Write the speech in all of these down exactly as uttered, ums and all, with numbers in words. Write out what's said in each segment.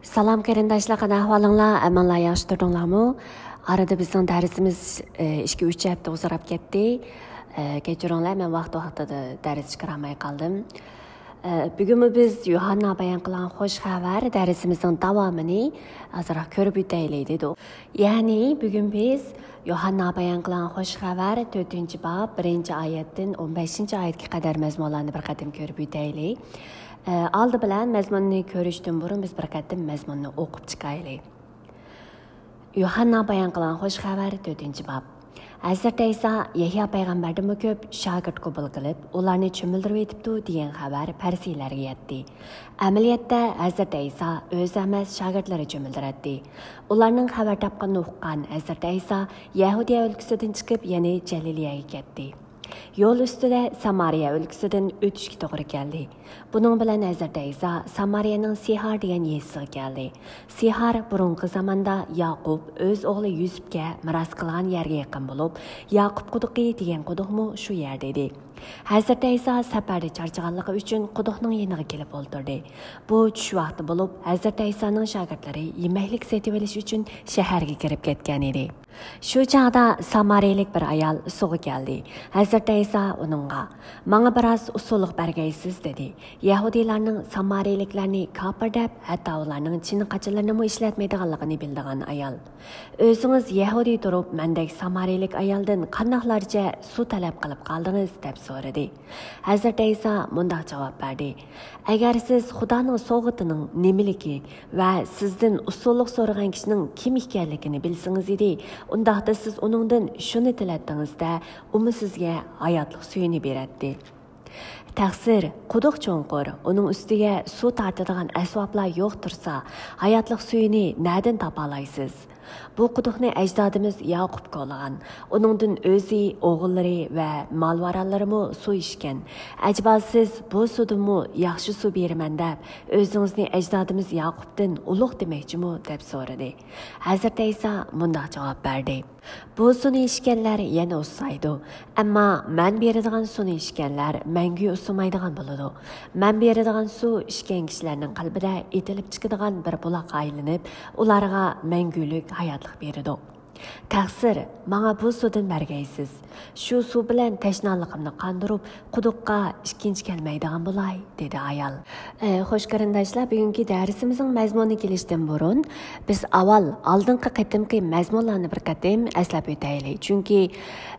سالام قېرىنداشلار، قانداق ئەھۋالىڭلار؟ ئەمىنلا ياخشى تۇردۇڭلارمۇ؟ ئارىدا بىزنىڭ دەرسىمىز، ئە، ئىككى-ئۈچ ھەپتە ئۇزىراپ كەتتى. ئە، كەچۈرۈڭلار، مەن ۋاقتى ۋاقتىدا دەرس چىقىرالماي قالدىم. ئە، بۈگۈنمۇ بىز يوھاننا بايان قىلغان خوش خەۋەر دەرسىمىزنىڭ داۋامىنى ئازراق كۆرۈپ ئۆتەيلى دېدۇق. يەنى بۈگۈن بىز يوھاننا بايان قىلغان خوش خەۋەر تۆتىنچى باب بىرىنچى ئايەتتىن ئون بەشىنچى ئايەتكە قەدەر مەزمۇنلارنى بىر قېتىم كۆرۈپ ئۆتەيلى. ئە، ئالدى بىلەن مەزمۇننى كۆرۈشتىن بۇرۇن بىز بىر قېتىم مەزمۇننى ئوقۇپ چىقايلى. يوھاننا بايان قىلغان خوش خەۋەر، تۆتىنچى باب. ھەزرىتى ئەيسا يەھيا پەيغەمبەردىنمۇ كۆپ شاگىرت قوبۇل قىلىپ، ئۇلارنى چۆمۈلدۈرۈۋېتىپتۇ دېگەن خەۋەر پەرىسىيلەرگە يەتتى. ئەمەلىيەتتە ھەزرىتى ئەيسا ئۆزى ئەمەس، شاگىرتلىرى چۆمۈلدۈرەتتى. ئۇلارنىڭ خەۋەر تاپقىنىنى ئۇققان ھەزرىتى ئەيسا يەھۇدىيە ئۆلكىسىدىن چىقىپ، يەنى جەلىلىيەگە كەتتى. يول ئۈستىدە سامارىيە ئۆلكىسىدىن ئۆتۈشكە توغرا كەلدى. بۇنىڭ بىلەن ھەزرىتى ئەيسا سامارىيەنىڭ سىھار دېگەن يېزىسىغا كەلدى. سىھار بۇرۇنقى زاماندا ياقۇپ ئۆز ئوغلى يۈسۈپكە مىراس قىلغان يەرگە يېقىن بولۇپ، ياقۇپ قۇدۇقى دېگەن قۇدۇقمۇ شۇ يەردە ئىدى. ھەزرىتى ئەيسا سەپەردە چارچىغانلىقى ئۈچۈن قۇدۇقنىڭ يېنىغا كېلىپ ئولتۇردى. بۇ چۈش ۋاقتى بولۇپ، ھەزرىتى ئەيسانىڭ شاگىرتلىرى يېمەكلىك سېتىۋېلىش ئۈچۈن شەھەرگە كىرىپ كەتكەن ئىدى. شۇ چاغدا سامارىيلىك بىر ئايال سۇغا كەلدى. ھەزرىتى ئەيسا ئۇنىڭغا، «ماڭا بىراز ئۇسسۇلۇق بەرگەيسىز» دېدى. يەھۇدىيلارنىڭ سامارىيلىكلارنى كاپىر دەپ، ھەتتا ئۇلارنىڭ چىنە-قاچىلىرىنىمۇ ئىشلەتمەيدىغانلىقىنى بىلىدىغان ئايال. «ئۆزىڭىز يەھۇدىي تۇرۇپ، مەندەك سامارىيلىك ئايالدىن قانداقلارچە سۇ تەلەپ قىلىپ قالدىڭىز؟» دەپ سورىدى. ھەزرىتى ئەيسا مۇنداق جاۋاب بەردى، «ئەگەر سىز خۇدانىڭ سوۋغىتىنىڭ نېمىلىكى ۋە سىزدىن ئۇسسۇللۇق سورىغان كىشىنىڭ كىم ئىكەنلىكىنى بىلسىڭىز ئىدى، ئۇنداقتا سىز ئۇنىڭدىن شۇنى تىلەتتىڭىز-دە، ئۇمۇ سىزگە ھاياتلىق سۈيىنى بېرەتتى. تەقسىر، قۇدۇق چوڭقۇر، ئۇنىڭ ئۈستىگە سۇ تارتىدىغان ئەسۋابلار يوق تۇرسا، ھاياتلىق سۈيىنى نەدىن تاپالايسىز؟ بۇ قۇدۇقنى ئەجدادىمىز ياقۇپ كولىغان. ئۇنىڭدىن ئۆزى، ئوغۇللىرى ۋە مال-ۋارانلىرىمۇ سۇ ئىچكەن. ئەجەبا سىز بۇ سۇدىنمۇ ياخشى سۇ بېرىمەن دەپ، ئۆزىڭىزنى ئەجدادىمىز ياقۇپتىن ئۇلۇغ دېمەكچىمۇ؟» دەپ سورىدى. ھەزرىتى ئەيسا مۇنداق جاۋاب بەردى، «بۇ سۇنى ئىچكەنلەر يەنە ئۇسسايدۇ. ئەمما مەن بېرىدىغان سۇنى ئىچكەنلەر مەڭگۈ ئۇسسىمايدىغان بولىدۇ. مەن بېرىدىغان سۇ ئىچكەن كىشىلەرنىڭ قەلبىدە ئېتىلىپ چىقىدىغان بىر بۇلاققا ئايلىنىپ، ئۇلارغا مەڭگۈلۈك ھاياتلىق بېرىدۇ. تەقسىر، ماڭا بۇ سۇدىن بەرگەيسىز. شۇ سۇ بىلەن تەشنالىقىمنى قاندۇرۇپ، قۇدۇققا ئىككىنچى كەلمەيدىغان بولاي»، دېدى ئايال. ئە، خوش قېرىنداشلار، بۈگۈنكى دەرسىمىزنىڭ مەزمۇنىغا كېلىشتىن بۇرۇن، بىز ئاۋۋال ئالدىنقى قېتىمقى مەزمۇنلارنى بىر قېتىم ئەسلەپ ئۆتەيلى. چۈنكى،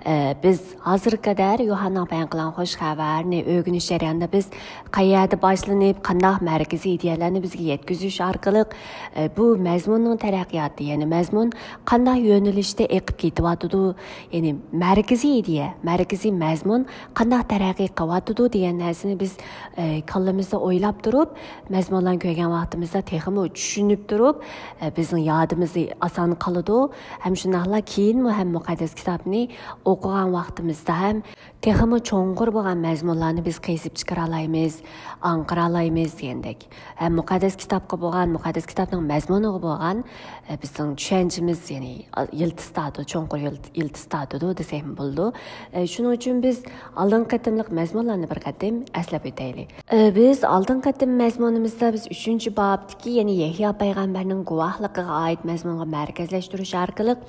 ئە، بىز ھازىرغا قەدەر يوھاننىڭ بايان قىلغان خوش خەۋەرنى ئۆگىنىش جەريانىدا بىز قەيەردە باشلىنىپ، قانداق مەركىزىي ئىدىيەلەرنى بىزگە يەتكۈزۈش ئارقىلىق، ئە، بۇ مەزمۇننىڭ تەرەققىياتى، يەنى مەزمۇن قانداق يۆنىلىشتە ئېقىپ كېتىۋاتىدۇ، يەنى مەركىزىي ئىدىيە، مەركىزىي مەزمۇن قانداق تەرەققىي قىلىۋاتىدۇ دېگەن نەرسىنى بىز، ئە، كاللىمىزدا ئويلاپ تۇرۇپ، مەزمۇنلارنى كۆرگەن ۋاقتىمىزدا تېخىمۇ چۈشىنىپ تۇرۇپ، ئە، بىزنىڭ يادىمىزدا ئاسان قالىدۇ. ھەم شۇنداقلا كېيىنمۇ ھەم مۇقەددەس كىتابنى ئوقۇغان ۋاقتىمىزدا ھەم تېخىمۇ چوڭقۇر بولغان مەزمۇنلارنى بىز قېزىپ چىقىرالايمىز، ئاڭقىرالايمىز دېگەندەك. ھەم مۇقەددەس كىتابقا بولغان، مۇقەددەس كىتابنىڭ مەزمۇنىغا بولغان، ئە، بىزنىڭ چۈشەنچىمىز، يەنى، ئا، يىلتىز تارتىدۇ، چوڭقۇر يىلت-، يىلتىز تارتىدۇ دېسەكمۇ بولىدۇ. ئە، شۇنىڭ ئۈچۈن بىز ئالدىنقى قېتىملىق مەزمۇنلارنى بىر قېتىم ئەسلەپ ئۆتەيلى. ئە، بىز ئالدىنقى قېتىم مەزمۇنىمىزدا بىز ئۈچىنچى بابتىكى، يەنى يەھيا پەيغەمبەرنىڭ گۇۋاھلىقىغا ئائىت مەزمۇنغا مەركەزلەشتۈرۈش ئارقىلىق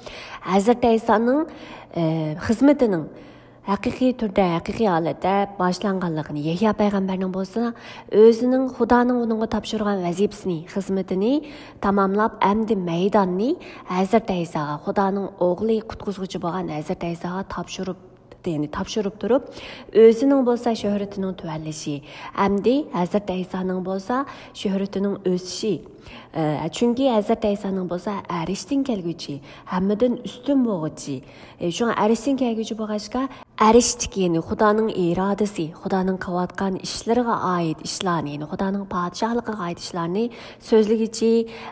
ھەزرىتى ئەيسانىڭ، ئە، خىزمىتىنىڭ ھەقىقىي تۈردە، ھەقىقىي ھالەتتە باشلانغانلىقىنى، يەھيا پەيغەمبەرنىڭ بولسا ئۆزىنىڭ خۇدانىڭ ئۇنىڭغا تاپشۇرغان ۋەزىپىسىنى، خىزمىتىنى تاماملاپ، ئەمدى مەيداننى ھەزرىتى ئەيساغا، خۇدانىڭ ئوغلى، قۇتقۇزغۇچى بولغان ھەزرىتى ئەيساغا تاپشۇرۇپ، يەنى تاپشۇرۇپ تۇرۇپ، ئۆزىنىڭ بولسا شۆھرىتىنىڭ تۆۋەنلىشى، ئەمدى ھەزرىتى ئەيسانىڭ بولسا شۆھرىتىنىڭ ئۆسۈشى. ئە، چۈنكى ھەزرىتى ئەيسانىڭ بولسا ئەرشتىن كەلگۈچى، ھەممىدىن ئۈستۈن بولغۇچى. ئە، شۇڭا ئەرشتىن كەلگۈچى بولغاچقا، ئەرشتىكى، يەنى خۇدانىڭ ئىرادىسى، خۇدانىڭ قىلىۋاتقان ئىشلىرىغا ئائىت ئىشلارنى، يەنى خۇدانىڭ پادىشاھلىقىغا ئائىت ئىشلارنى سۆزلىگۈچى،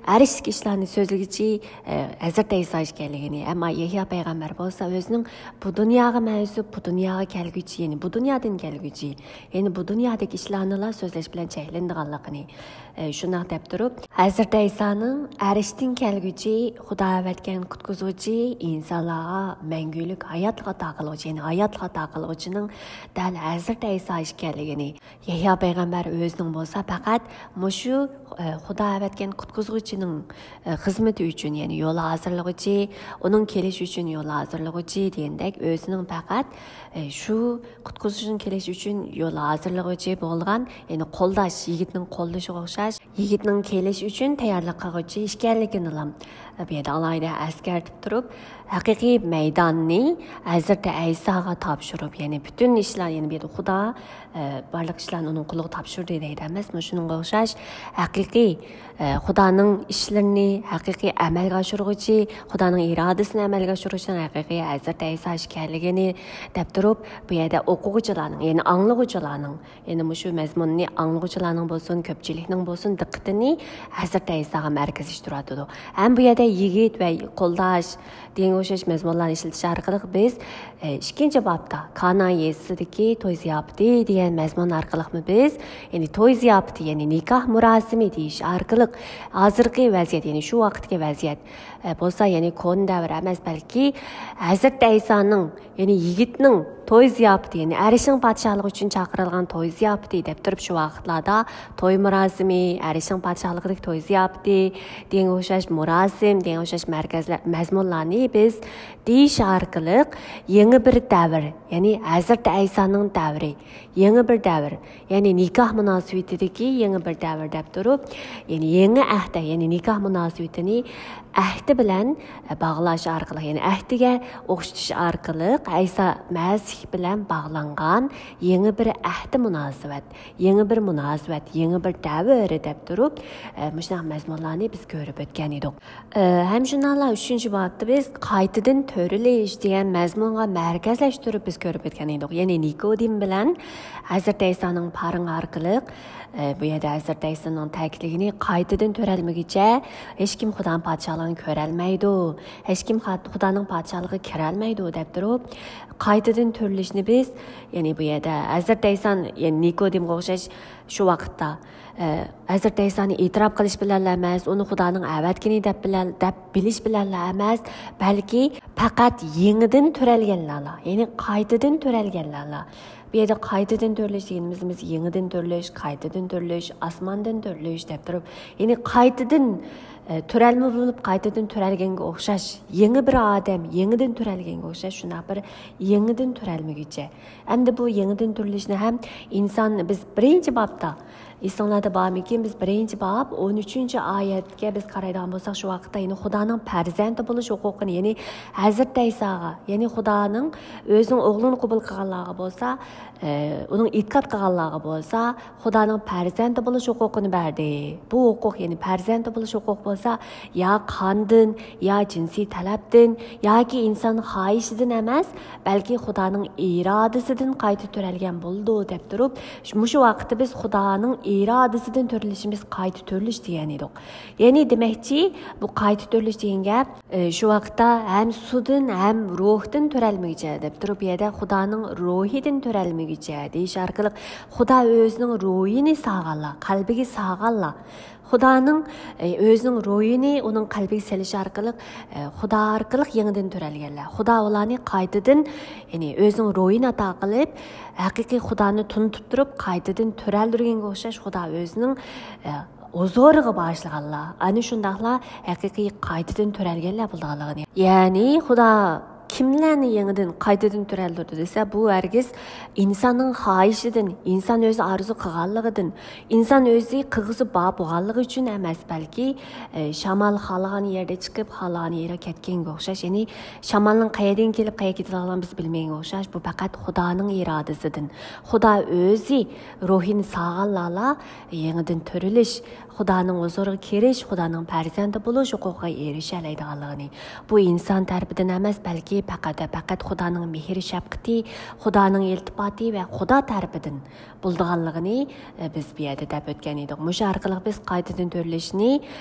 ئەرشتىكى ئىشلارنى سۆزلىگۈچى، ئە، ھەزرىتى ئەيسا ئىكەنلىكىنى، ئەمما يەھيا پەيغەمبەر بولسا ئۆزىنىڭ بۇ دۇنياغا مەنسۇپ، بۇ دۇنياغا كەلگۈچى، يەنى بۇ دۇنيادىن كەلگۈچى، يەنى بۇ دۇنيادىكى ئىشلارنىلا سۆزلەش بىلەن چەكلىنىدىغانلىقىنى، ئە، شۇنداق دەپ تۇرۇپ، ھەزرىتى ئەيسانىڭ ئەرشتىن كەلگۈچى، خۇدا ئەۋەتكەن قۇتقۇزغۇچى، ئىنسانلارغا مەڭگۈلۈك ھاياتلىق ئاتا قىلغۇچى، يەنى ھايات خاتا قىلغۇچىنىڭ دەل ھەزرىتى ئەيسا ئىكەنلىكىنى، يەھيا پەيغەمبەر ئۆزىنىڭ بولسا پەقەت مۇشۇ، ئە، خۇدا ئەۋەتكەن قۇتقۇزغۇچىنىڭ، ئە، خىزمىتى ئۈچۈن، يەنى يول ھازىرلىغۇچى، ئۇنىڭ كېلىشى ئۈچۈن يول ھازىرلىغۇچى دېگەندەك، ئۆزىنىڭ پەقەت، ئە، شۇ قۇتقۇزغۇچىنىڭ كېلىشى ئۈچۈن يول ھازىرلىغۇچى بولغان، يەنى قولداش، يىگىتنىڭ قوللىشىغا ئوخشاش، يىگىتنىڭ كېلىشى ئۈچۈن تەييارلىق قىلغۇچى ئىكەنلىكىنىلا بۇ يەردە ئالاھىدە ئەسكەرتىپ تۇرۇپ، ھەقىقىي مەيداننى ھەزرىتى ئەيساغا تاپشۇرۇپ، يەنى پۈتۈن ئىشلار، يەنى بۇ يەردە خۇدا، ئە، بارلىق ئىشلارنى ئۇنىڭ قولىغا تاپشۇردى دەيدۇ ئەمەسمۇ؟ شۇنىڭغا ئوخشاش ھەقىقىي، ئە، خۇدانىڭ ئىشلىرىنى ھەقىقىي ئەمەلگە ئاشۇرغۇچى، خۇدانىڭ ئىرادىسىنى ئەمەلگە ئاشۇرغۇچىنىڭ ھەقىقىي ھەزرىتى ئەيسا ئىكەنلىكىنى دەپ تۇرۇپ، بۇ يەردە ئوقۇغۇچىلارنىڭ، يەنى ئاڭلىغۇچىلارنىڭ، يەنى مۇشۇ مەزمۇننى ئاڭلىغۇچىلارنىڭ بولسۇن، كۆپچىلىكنىڭ بولسۇن، دىققىتىنى ھەزرىتى ئەيساغا مەركەزلەشتۈرۈۋاتىدۇ. ھەم بۇ يەردە يىگىت ۋە قولداش دېگەنگە ئوخشاش مەزمۇنلارنى ئىشلىتىش ئارقىلىق بىز، ئە، ئىككىنچى بابتا، كانا يېزىسىدىكى توي زىياپىتى دېگەن مەزمۇن ئارقىلىقمۇ بىز، يەنى توي زىياپىتى، يەنى نىكاھ مۇراسىمى دېيىش ئارقىلىق ھازىرقى ۋەزىيەت، يەنى شۇ ۋاقىتتىكى ۋەزىيەت، ئە، بولسا، يەنى كونا دەۋر ئەمەس، بەلكى ھەزرىتى ئەيسانىڭ، يەنى يىگىتنىڭ توي زىياپىتى، يەنى ئەرشنىڭ پادىشاھلىقى ئۈچۈن چاقىرىلغان توي زىياپىتى دەپ تۇرۇپ، شۇ ۋاقىتلاردا توي مۇراسىمى، ئەرشنىڭ پادىشاھلىقىدىكى توي زىياپىتى دېگەنگە ئوخشاش مۇراسىم، دېگەنگە ئوخشاش مەركەزلەر، مەزمۇنلارنى بىز دېيىش ئارقىلىق يېڭى بىر دەۋر، يەنى ھەزرىتى ئەيسانىڭ دەۋرى، يېڭى بىر دەۋر، يەنى نىكاھ مۇناسىۋىتىدىكى يېڭى بىر دەۋر دەپ تۇرۇپ، يەنى يېڭى ئەھدە، يەنى نىكاھ مۇناسىۋىتىنى ئەھدى بىلەن باغلاش ئارقىلىق، يەنى ئەھدىگە ئوخشىتىش ئارقىلىق ئەيسا مەسىھ بىلەن باغلانغان يېڭى بىر ئەھدى مۇناسىۋەت، يېڭى بىر مۇناسىۋەت، يېڭى بىر دەۋر دەپ تۇرۇپ، ئە، مۇشۇنداق مەزمۇنلارنى بىز كۆرۈپ ئۆتكەن ئىدۇق. ئە، ھەم شۇنداقلا ئۈچىنچى بابتا بىز قايتىدىن تۆرىلىش دېگەن مەزمۇنغا مەركەزلەشتۈرۈپ بىز كۆرۈپ ئۆتكەن ئىدۇق. يەنى نىكودىم بىلەن ھەزرىتى ئەيسانىڭ پارىڭى ئارقىلىق، ئە، بۇ يەردە ھەزرىتى ئەيسانىڭ تەكىتلىگىنى، قايتىدىن تۆرەلمىگۈچە ھېچكىم خۇدانىڭ پادىشاھلىقىنى كۆرەلمەيدۇ، ھېچكىم خا-، خۇدانىڭ پادىشاھلىقىغا كىرەلمەيدۇ دەپ تۇرۇپ، قايتىدىن تۆرىلىشنى بىز، يەنى بۇ يەردە ھەزرىتى ئەيسان، يەنى نىكودىمغا ئوخشاش شۇ ۋاقىتتا، ئە، ھەزرىتى ئەيسانى ئېتىراپ قىلىش بىلەنلا ئەمەس، ئۇنى خۇدانىڭ ئەۋەتكىنى دەپ بىلەن، دەپ بىلىش بىلەنلا ئەمەس، بەلكى پەقەت يېڭىدىن تۆرەلگەنلەرلا، يەنى قايتىدىن تۆرەلگەنلەرلا. بۇ يەردە قايتىدىن تۆرىلىش دېگىنىمىز، بىز يېڭىدىن تۆرىلىش، قايتىدىن تۆرىلىش، ئاسماندىن تۆرىلىش دەپ تۇرۇپ، يەنى قايتىدىن، ئە، تۆرەلمە بولۇپ قايتىدىن تۆرەلگەنگە ئوخشاش، يېڭى بىر ئادەم يېڭىدىن تۆرەلگەنگە ئوخشاش، شۇنداق بىر يېڭىدىن تۆرەلمىگۈچە. ئەمدى بۇ يېڭىدىن تۆرىلىشنى ھەم ئىنسان، بىز بىرىنچى بابتا، ئېسىڭلاردا بارمىكىن، بىز بىرىنچى باب ئون ئۈچىنچى ئايەتكە بىز قارايدىغان بولساق، شۇ ۋاقىتتا يەنى خۇدانىڭ پەرزەنتى بولۇش ھوقۇقىنى، يەنى ھەزرىتى ئەيساغا، يەنى خۇدانىڭ ئۆزىنىڭ ئوغلىنى قوبۇل قىلغانلارغا بولسا، ئە، ئۇنىڭ ئېتىقاد قىلغانلارغا بولسا، خۇدانىڭ پەرزەنتى بولۇش ھوقۇقىنى بەردى. بۇ ھوقۇق، يەنى پەرزەنتى بولۇش ھوقۇقى بولسا، يا قاندىن، يا جىنسىي تەلەپتىن، ياكى ئىنسان خاھىشىدىن ئەمەس، بەلكى خۇدانىڭ ئىرادىسىدىن قايتا تۆرەلگەن بولىدۇ دەپ تۇرۇپ، مۇشۇ ۋاقىتتا بىز خۇدانىڭ ئىرادىسىدىن تۆرىلىشىمىز قايتا تۆرىلىش دېگەن ئىدۇق. يەنى دېمەكچى، بۇ قايتا تۆرىلىش دېگەن گەپ، ئى، شۇ ۋاقىتتا ھەم سۇدىن، ھەم روھتىن تۆرەلمىگۈچە دەپ تۇرۇپ، بۇ يەردە خۇدانىڭ روھىدىن تۆرەلمىگۈچە دېيىش ئارقىلىق، خۇدا ئۆزىنىڭ روھىنى سالغانلار، قەلبىگە سالغانلار. خۇدانىڭ، ئى، ئۆزىنىڭ روھىنى ئۇنىڭ قەلبىگە سېلىش ئارقىلىق، ئى، خۇدا ئارقىلىق يېڭىدىن تۆرەلگەنلەر. خۇدا ئۇلارنى قايتىدىن، يەنى ئۆزىنىڭ روھىنى ئاتا قىلىپ، ھەقىقىي خۇدانى تونۇتۇپ تۇرۇپ، قايتىدىن تۆرەلدۈرگەنگە ئوخشاش، خۇدا ئۆزىنىڭ، ئى، ھۇزۇرىغا باشلىغانلار، ئەنە شۇنداقلا ھەقىقىي قايتىدىن تۆرەلگەنلەر بولىدىغانلىقىنى. يەنى خۇدا كىملەرنى يېڭىدىن قايتىدىن تۆرەلدۈردى دېسە، بۇ ھەرگىز ئىنساننىڭ خاھىشىدىن، ئىنسان ئۆزى ئارزۇ قىلغانلىقىدىن، ئىنسان ئۆزى قىلغۇسى بار بولغانلىقى ئۈچۈن ئەمەس، بەلكى، ئە، شامال خالىغان يەردە چىقىپ، خالىغان يەرگە كەتكەنگە ئوخشاش. يەنى شامالنىڭ قەيەردىن كېلىپ، قەيەرگە كېتىدىغانلىقىنى بىز بىلمىگەنگە ئوخشاش. بۇ پەقەت خۇدانىڭ ئىرادىسىدىن. خۇدا ئۆزى روھىنى سالغانلارلا يېڭىدىن تۆرىلىش، خۇدانىڭ ھۇزۇرىغا كىرىش، خۇدانىڭ پەرزەنتى بولۇش ھوقۇقىغا ئېرىشەلەيدىغانلىقىنى، بۇ ئىنسان تەرىپىدىن ئەمەس، بەلكى پەقەت ۋە پەقەت خۇدانىڭ مېھرى-شەپقىتى، خۇدانىڭ ئىلتىپاتى ۋە خۇدا تەرىپىدىن بولىدىغانلىقىنى، ئە، بىز بۇ يەردە دەپ ئۆتكەن ئىدۇق. مۇشۇ ئارقىلىق بىز قايتىدىن تۆرىلىشنى،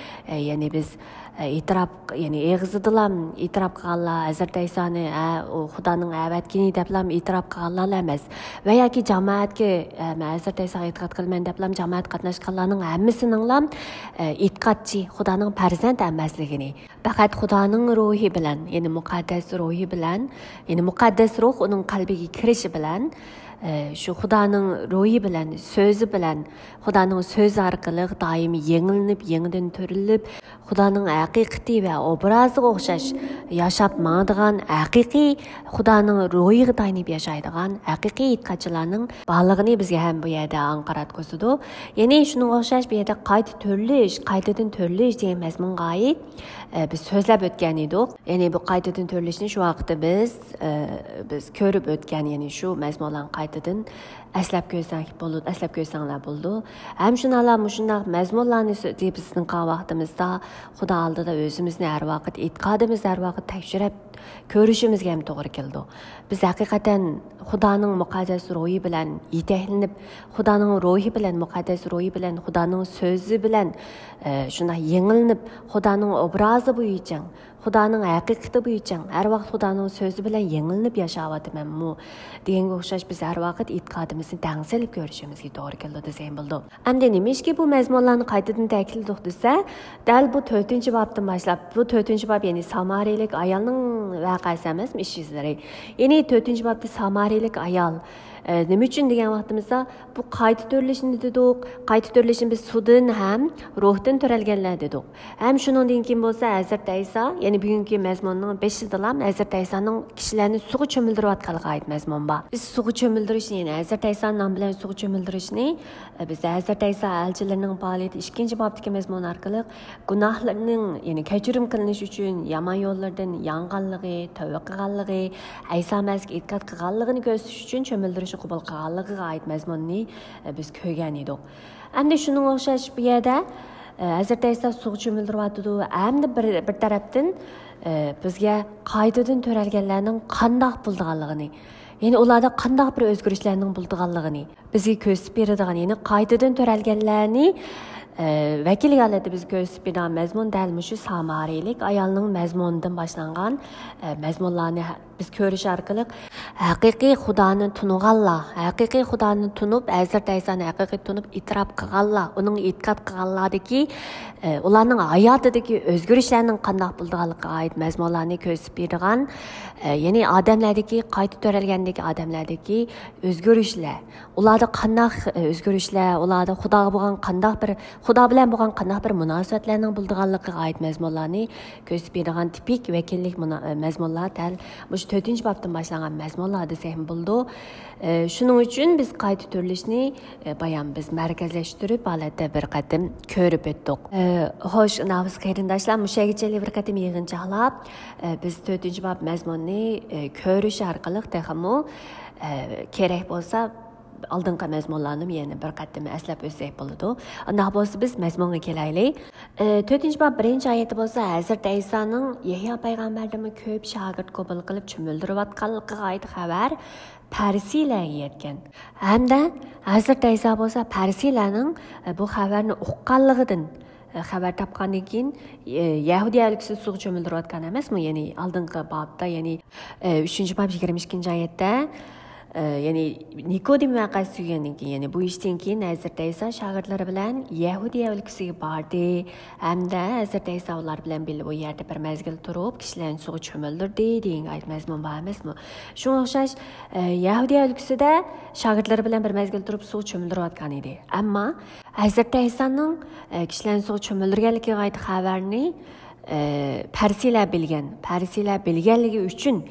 ئە، يەنى بىز، ئە، ئېتىراپ، يەنى ئېغىزىدىلا ئېتىراپ قىلغانلار، ھەزرىتى ئەيسانى، ئە، ئۇ خۇدانىڭ ئەۋەتكىنى دەپلا ئېتىراپ قىلغانلارلا ئەمەس. ۋە ياكى جامائەتكە، ئە، مەن ھەزرىتى ئەيساغا ئېتىقاد قىلىمەن دەپلا جامائەتكە قاتناشقانلارنىڭ ھەممىسىنىڭلا ئە، ئېتىقادچى، خۇدانىڭ پەرزەنت ئەمەسلىكىنى، پەقەت خۇدانىڭ روھى بىلەن، يەنى مۇقەددەس روھى بىلەن، يەنى مۇقەددەس روھ ئۇنىڭ قەلبىگە كىرىشى بىلەن، ئە، شۇ خۇدانىڭ روھى بىلەن، سۆزى بىلەن، خۇدانىڭ سۆزى ئارقىلىق دائىم يېڭىلىنىپ، يېڭىدىن تۆرىلىپ، خۇدانىڭ ھەقىقىتى ۋە ئوبرازىغا ئوخشاش ياشاپ ماڭىدىغان، ھەقىقىي خۇدانىڭ روھىغا تايىنىپ ياشايدىغان ھەقىقىي ئېتىقادچىلارنىڭ بارلىقىنى بىزگە ھەم بۇ يەردە ئاڭقاراتقۇزىدۇ. يەنى شۇنىڭغا ئوخشاش بۇ يەردە قايتا تۆرىلىش، قايتىدىن تۆرىلىش دېگەن مەزمۇنغا ئائىت، ئە، بىز سۆزلەپ ئۆتكەن ئىدۇق. يەنى بۇ قايتىدىن تۆرىلىشنى شۇ ۋاقىتتا بىز، ئە، بىز كۆرۈپ ئۆتكەن، يەنى شۇ مەزمۇنلارنى قايتىدىن ئەسلەپ كۆرسەك بولىدۇ، ئەسلەپ كۆرسەڭلار بولىدۇ. ھەم شۇنداقلا مۇشۇنداق مەزمۇنلارنى سۆ-، دېيىپ سىنىغان ۋاقتىمىزدا، خۇدا ئالدىدا ئۆزىمىزنى ھەر ۋاقىت، ئېتىقادىمىزنى ھەر ۋاقىت تەكشۈرۈپ كۆرۈشىمىزگە ھەم توغرا كېلىدۇ. بىز ھەقىقەتەن خۇدانىڭ مۇقەددەس روھى بىلەن يېتەكلىنىپ، خۇدانىڭ روھى بىلەن، مۇقەددەس روھى بىلەن، خۇدانىڭ سۆزى بىلەن، ئە، شۇنداق يېڭىلىنىپ، خۇدانىڭ ئوبرازى بويىچە، خۇدانىڭ ھەقىقىتى بويىچە، ھەر ۋاقىت خۇدانىڭ سۆزى بىلەن يېڭىلىنىپ ياشاۋاتىمەنمۇ دېگەنگە ئوخشاش، بىز ھەر ۋاقىت ئېتىقادىمىزنى دەڭسەپ كۆرۈشىمىزگە توغرا كېلىدۇ دېسەم بولىدۇ. ئەمدى نېمىشقا بۇ مەزمۇنلارنى قايتىدىن تەكىتلىدۇق دېسە، دەل بۇ تۆتىنچى بابتىن باشلاپ، بۇ تۆتىنچى باب، يەنى سامارىيەلىك ئايالنىڭ ۋەقەسى ئەمەسمۇ، ئىش يۈزلىرى. يەنى تۆتىنچى بابتا سامارىيەلىك ئايال، ئە، نېمە ئۈچۈن دېگەن ۋاقتىمىزدا، بۇ قايتا تۆرىلىشنى دېدۇق. قايتا تۆرىلىشنى بىز سۇدىن ھەم روھتىن تۆرەلگەنلەر دېدۇق. ھەم شۇنىڭدىن كېيىن بولسا ھەزرىتى ئەيسا، يەنى بۈگۈنكى مەزمۇننىڭ بېشىدىلا ھەزرىتى ئەيسانىڭ كىشىلەرنى سۇغا چۆمۈلدۈرۈۋاتقانلىقىغا ئائىت مەزمۇن بار. بىز سۇغا چۆمۈلدۈرۈشنى، يەنى ھەزرىتى ئەيسا نامى بىلەن سۇغا چۆمۈلدۈرۈشنى، ئە، بىز ھەزرىتى ئەيسا ئەلچىلىرىنىڭ پائالىيىتى ئىككىنچى بابتىكى مەزمۇن ئارقىلىق گۇناھلىرىنىڭ، يەنى كەچۈرۈم قىلىنىش ئۈچۈن، يامان يوللىرىدىن يانغانلىقى، تەۋبە قىلغانلىقى، ئەيسا مەسىھكە ئېتىقاد قىلغانلىقىنى كۆرسىتىش ئۈچۈن چۆمۈلدۈرۈشنى قوبۇل قىلغانلىقىغا ئائىت مەزمۇننى، ئە، بىز كۆرگەن ئىدۇق. ئەمدى شۇنىڭغا ئوخشاش بۇ يەردە، ئە، ھەزرىتى ئەيسا سۇغا چۆمۈلدۈرۈۋاتىدۇ. ئەمدى بىر، بىر تەرەپتىن، ئە، بىزگە قايتىدىن تۆرەلگەنلەرنىڭ قانداق بولىدىغانلىقىنى، يەنى ئۇلاردا قانداق بىر ئۆزگىرىشلەرنىڭ بولىدىغانلىقىنى بىزگە كۆرسىتىپ بېرىدىغان، يەنى قايتىدىن تۆرەلگەنلەرنى، ئە، ۋەكىللىك ھالەتتە بىزگە كۆرسىتىپ بېرىدىغان مەزمۇن دەل مۇشۇ سامارىيەلىك ئايالنىڭ مەزمۇنىدىن باشلانغان، ئە، مەزمۇنلارنى ھە-، بىز كۆرۈش ئارقىلىق ھەقىقىي خۇدانى تونۇغانلار، ھەقىقىي خۇدانى تونۇپ، ھەزرىتى ئەيسانى ھەقىقىي تونۇپ ئېتىراپ قىلغانلار، ئۇنىڭغا ئېتىقاد قىلغانلاردىكى، ئە، ئۇلارنىڭ ھاياتىدىكى ئۆزگىرىشلەرنىڭ قانداق بولىدىغانلىقىغا ئائىت مەزمۇنلارنى كۆرسىتىپ بېرىدىغان، ئە، يەنى ئادەملەردىكى، قايتا تۆرەلگەندىكى ئادەملەردىكى ئۆزگىرىشلەر، ئۇلاردا قانداق، ئە، ئۆزگىرىشلەر، ئۇلاردا خۇداغا بولغان قانداق بىر، خۇدا بىلەن بولغان قانداق بىر مۇناسىۋەتلەرنىڭ بولىدىغانلىقىغا ئائىت مەزمۇنلارنى كۆرسىتىپ بېرىدىغان تىپىك ۋەكىللىك مۇنا-، ئە، مەزمۇنلار دەل مۇشۇ تۆتىنچى بابتىن باشلانغان مەزمۇنلار دېسەكمۇ بولىدۇ. ئە، شۇنىڭ ئۈچۈن بىز قايتا تۆرىلىشنى، ئە، بايام بىز مەركەزلەشتۈرۈپ ھالەتتە بىر قېتىم كۆرۈپ ئۆتتۇق. ئە، خوش، ناۋۇس قېرىنداشلار، مۇشۇ يەرگىچە بىر قېتىم يىغىنچاقلاپ، ئە، بىز تۆتىنچى باب مەزمۇننى، ئە، كۆرۈش ئارقىلىق تېخىمۇ، ئە، كېرەك بولسا، ئالدىنقى مەزمۇنلارنىمۇ يەنە بىر قېتىم ئەسلەپ ئۆتسەك بولىدۇ. ئۇنداق بولسا، بىز مەزمۇنغا كېلەيلى. ئە، تۆتىنچى باب بىرىنچى ئايەتتە بولسا، ھەزرىتى ئەيسانىڭ يەھيا پەيغەمبەردىنمۇ كۆپ شاگىرت قوبۇل قىلىپ چۆمۈلدۈرۈۋاتقانلىقىغا ئائىت خەۋەر پەرىسىيلەرگە يەتكەن. ھەمدە ھەزرىتى ئەيسا بولسا پەرىسىيلەرنىڭ، ئە، بۇ خەۋەرنى ئۇققانلىقىدىن، ئە، خەۋەر تاپقاندىن كېيىن، ئە، يەھۇدىيە ئۆلكىسىدە سۇغا چۆمۈلدۈرۈۋاتقان ئەمەسمۇ؟ يەنى ئالدىنقى بابتا، يەنى، ئە، ئۈچىنچى باب يىگىرمە ئىككىنچى ئايەتتە، ئە، يەنى نىكودىم ۋەقەسى تۈگىگەندىن كېيىن، يەنى بۇ ئىشتىن كېيىن ھەزرىتى ئەيسا شاگىرتلىرى بىلەن يەھۇدىيە ئۆلكىسىگە باردى ھەمدە ھەزرىتى ئەيسا ئۇلار بىلەن بىللە بۇ يەردە بىر مەزگىل تۇرۇپ، كىشىلەرنى سۇغا چۆمۈلدۈردى دېگەن ئايەت مەزمۇن بار ئەمەسمۇ؟ شۇڭا ئوخشاش، ئە، يەھۇدىيە ئۆلكىسىدە شاگىرتلىرى بىلەن بىر مەزگىل تۇرۇپ سۇغا چۆمۈلدۈرۈۋاتقان ئىدى. ئەمما ھەزرىتى ئەيسانىڭ، ئە، كىشىلەرنى سۇغا چۆمۈلدۈرگەنلىكىگە ئائىت خەۋەرنى، ئە، پەرىسىيلەر بىلگەن. پەرىسىيلەر بىلگەنلىكى ئۈچۈن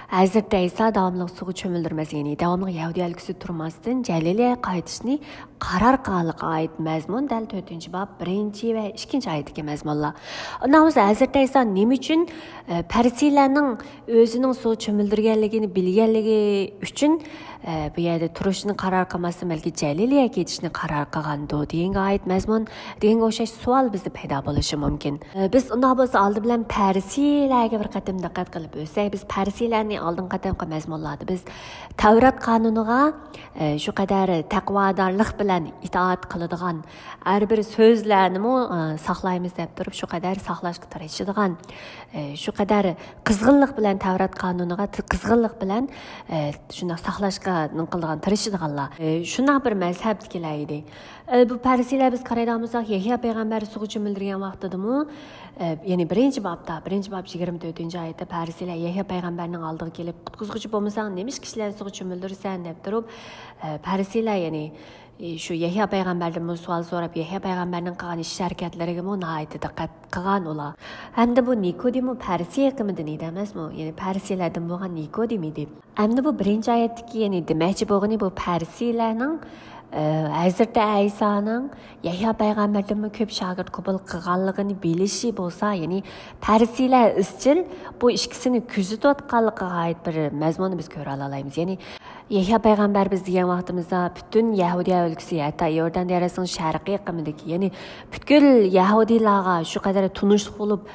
ھەزرىتى ئەيسا داۋاملىق سۇغا چۆمۈلدۈرمەس، يەنى داۋاملىق يەھۇدىيە ئۆلكىسىدە تۇرماستىن، جەلىلىيەگە قايتىشنى قارار قىلغانلىقىغا ئائىت مەزمۇن دەل تۆتىنچى باب بىرىنچى ۋە ئىككىنچى ئايەتتىكى مەزمۇنلار. ئۇنداق بولسا، ھەزرىتى ئەيسا نېمە ئۈچۈن، ئە، پەرىسىيلەرنىڭ ئۆزىنىڭ سۇغا چۆمۈلدۈرگەنلىكىنى بىلگەنلىكى ئۈچۈن، ئە، بۇ يەردە تۇرۇشنى قارار قىلماستىن، بەلكى جەلىلىيەگە كېتىشنى قارار قىلغاندۇ دېگەنگە ئائىت مەزمۇن، دېگەنگە ئوخشاش سوئال بىزدە پەيدا بولۇشى مۇمكىن. ئە، بىز ئۇنداق بولسا، ئالدى بىلەن پەرىسىيلەرگە بىر قېتىم دىققەت قىلىپ ئۆتسەك، بىز پەرىسىيلەرنى ئالدىنقى قېتىمقى مەزمۇنلاردا بىز تەۋرات قانۇنىغا، ئە، شۇ قەدەر تەقۋادارلىق بىلەن ئىتائەت قىلىدىغان ھەر بىر سۆزلەرنىمۇ، ئە، ساقلايمىز دەپ تۇرۇپ، شۇ قەدەر ساقلاشقا تىرىشىدىغان، ئە، شۇ قەدەر قىزغىنلىق بىلەن تەۋرات قانۇنىغا ت-، قىزغىنلىق بىلەن، ئە، شۇنداق ساقلاشقا نېمە قىلىدىغان، تىرىشىدىغانلار. ئە، شۇنداق بىر مەزھەپتىكىلەر ئىدى. ئە، بۇ پەرىسىيلەر بىز قارايدىغان بولساق، يەھيا پەيغەمبەر سۇغا چۆمۈلدۈرگەن ۋاقتىدىمۇ، ئە، يەنى بىرىنچى بابتا، بىرىنچى باب يىگىرمە تۆتىنچى ئايەتتە پەرىسىيلەر يەھيا پەيغەمبەرنىڭ ئالدىغا كېلىپ، «قۇتقۇزغۇچى بولمىساڭ، نېمىشقا كىشىلەرنى سۇغا چۆمۈلدۈرىسەن؟» دەپ تۇرۇپ، ئە، پەرىسىيلەر، يەنى، ئە، شۇ يەھيا پەيغەمبەردىنمۇ سوئال سوراپ، يەھيا پەيغەمبەرنىڭ قىلغان ئىش ھەرىكەتلىرىگىمۇ ناھايىتى دىققەت قىلغان ئۇلار. ھەمدە بۇ نىكودىممۇ پەرىسىي ئېقىمىدىن ئىدى ئەمەسمۇ؟ يەنى پەرىسىيلەردىن بولغان نىكودىم ئىدى. ئەمدى بۇ بىرىنچى ئايەتتىكى، يەنى دېمەكچى بولغىنى بۇ پەرىسىيلەرنىڭ، ئە، ھەزرىتى ئەيسانىڭ يەھيا پەيغەمبەردىنمۇ كۆپ شاگىرت قوبۇل قىلغانلىقىنى بىلىشى بولسا، يەنى پەرىسىيلەر ئىزچىل بۇ ئىككىسىنى كۆزىتىۋاتقانلىقىغا ئائىت بىر مەزمۇننى بىز كۆرۈۋالالايمىز. يەنى يەھيا پەيغەمبەر بىز دېگەن ۋاقتىمىزدا پۈتۈن يەھۇدىيە ئۆلكىسى، ھەتتا يوردان دەرياسىنىڭ شەرقىي ئېقىمىدىكى، يەنى پۈتكۈل يەھۇدىيلارغا شۇ قەدەر تونۇشلۇق بولۇپ،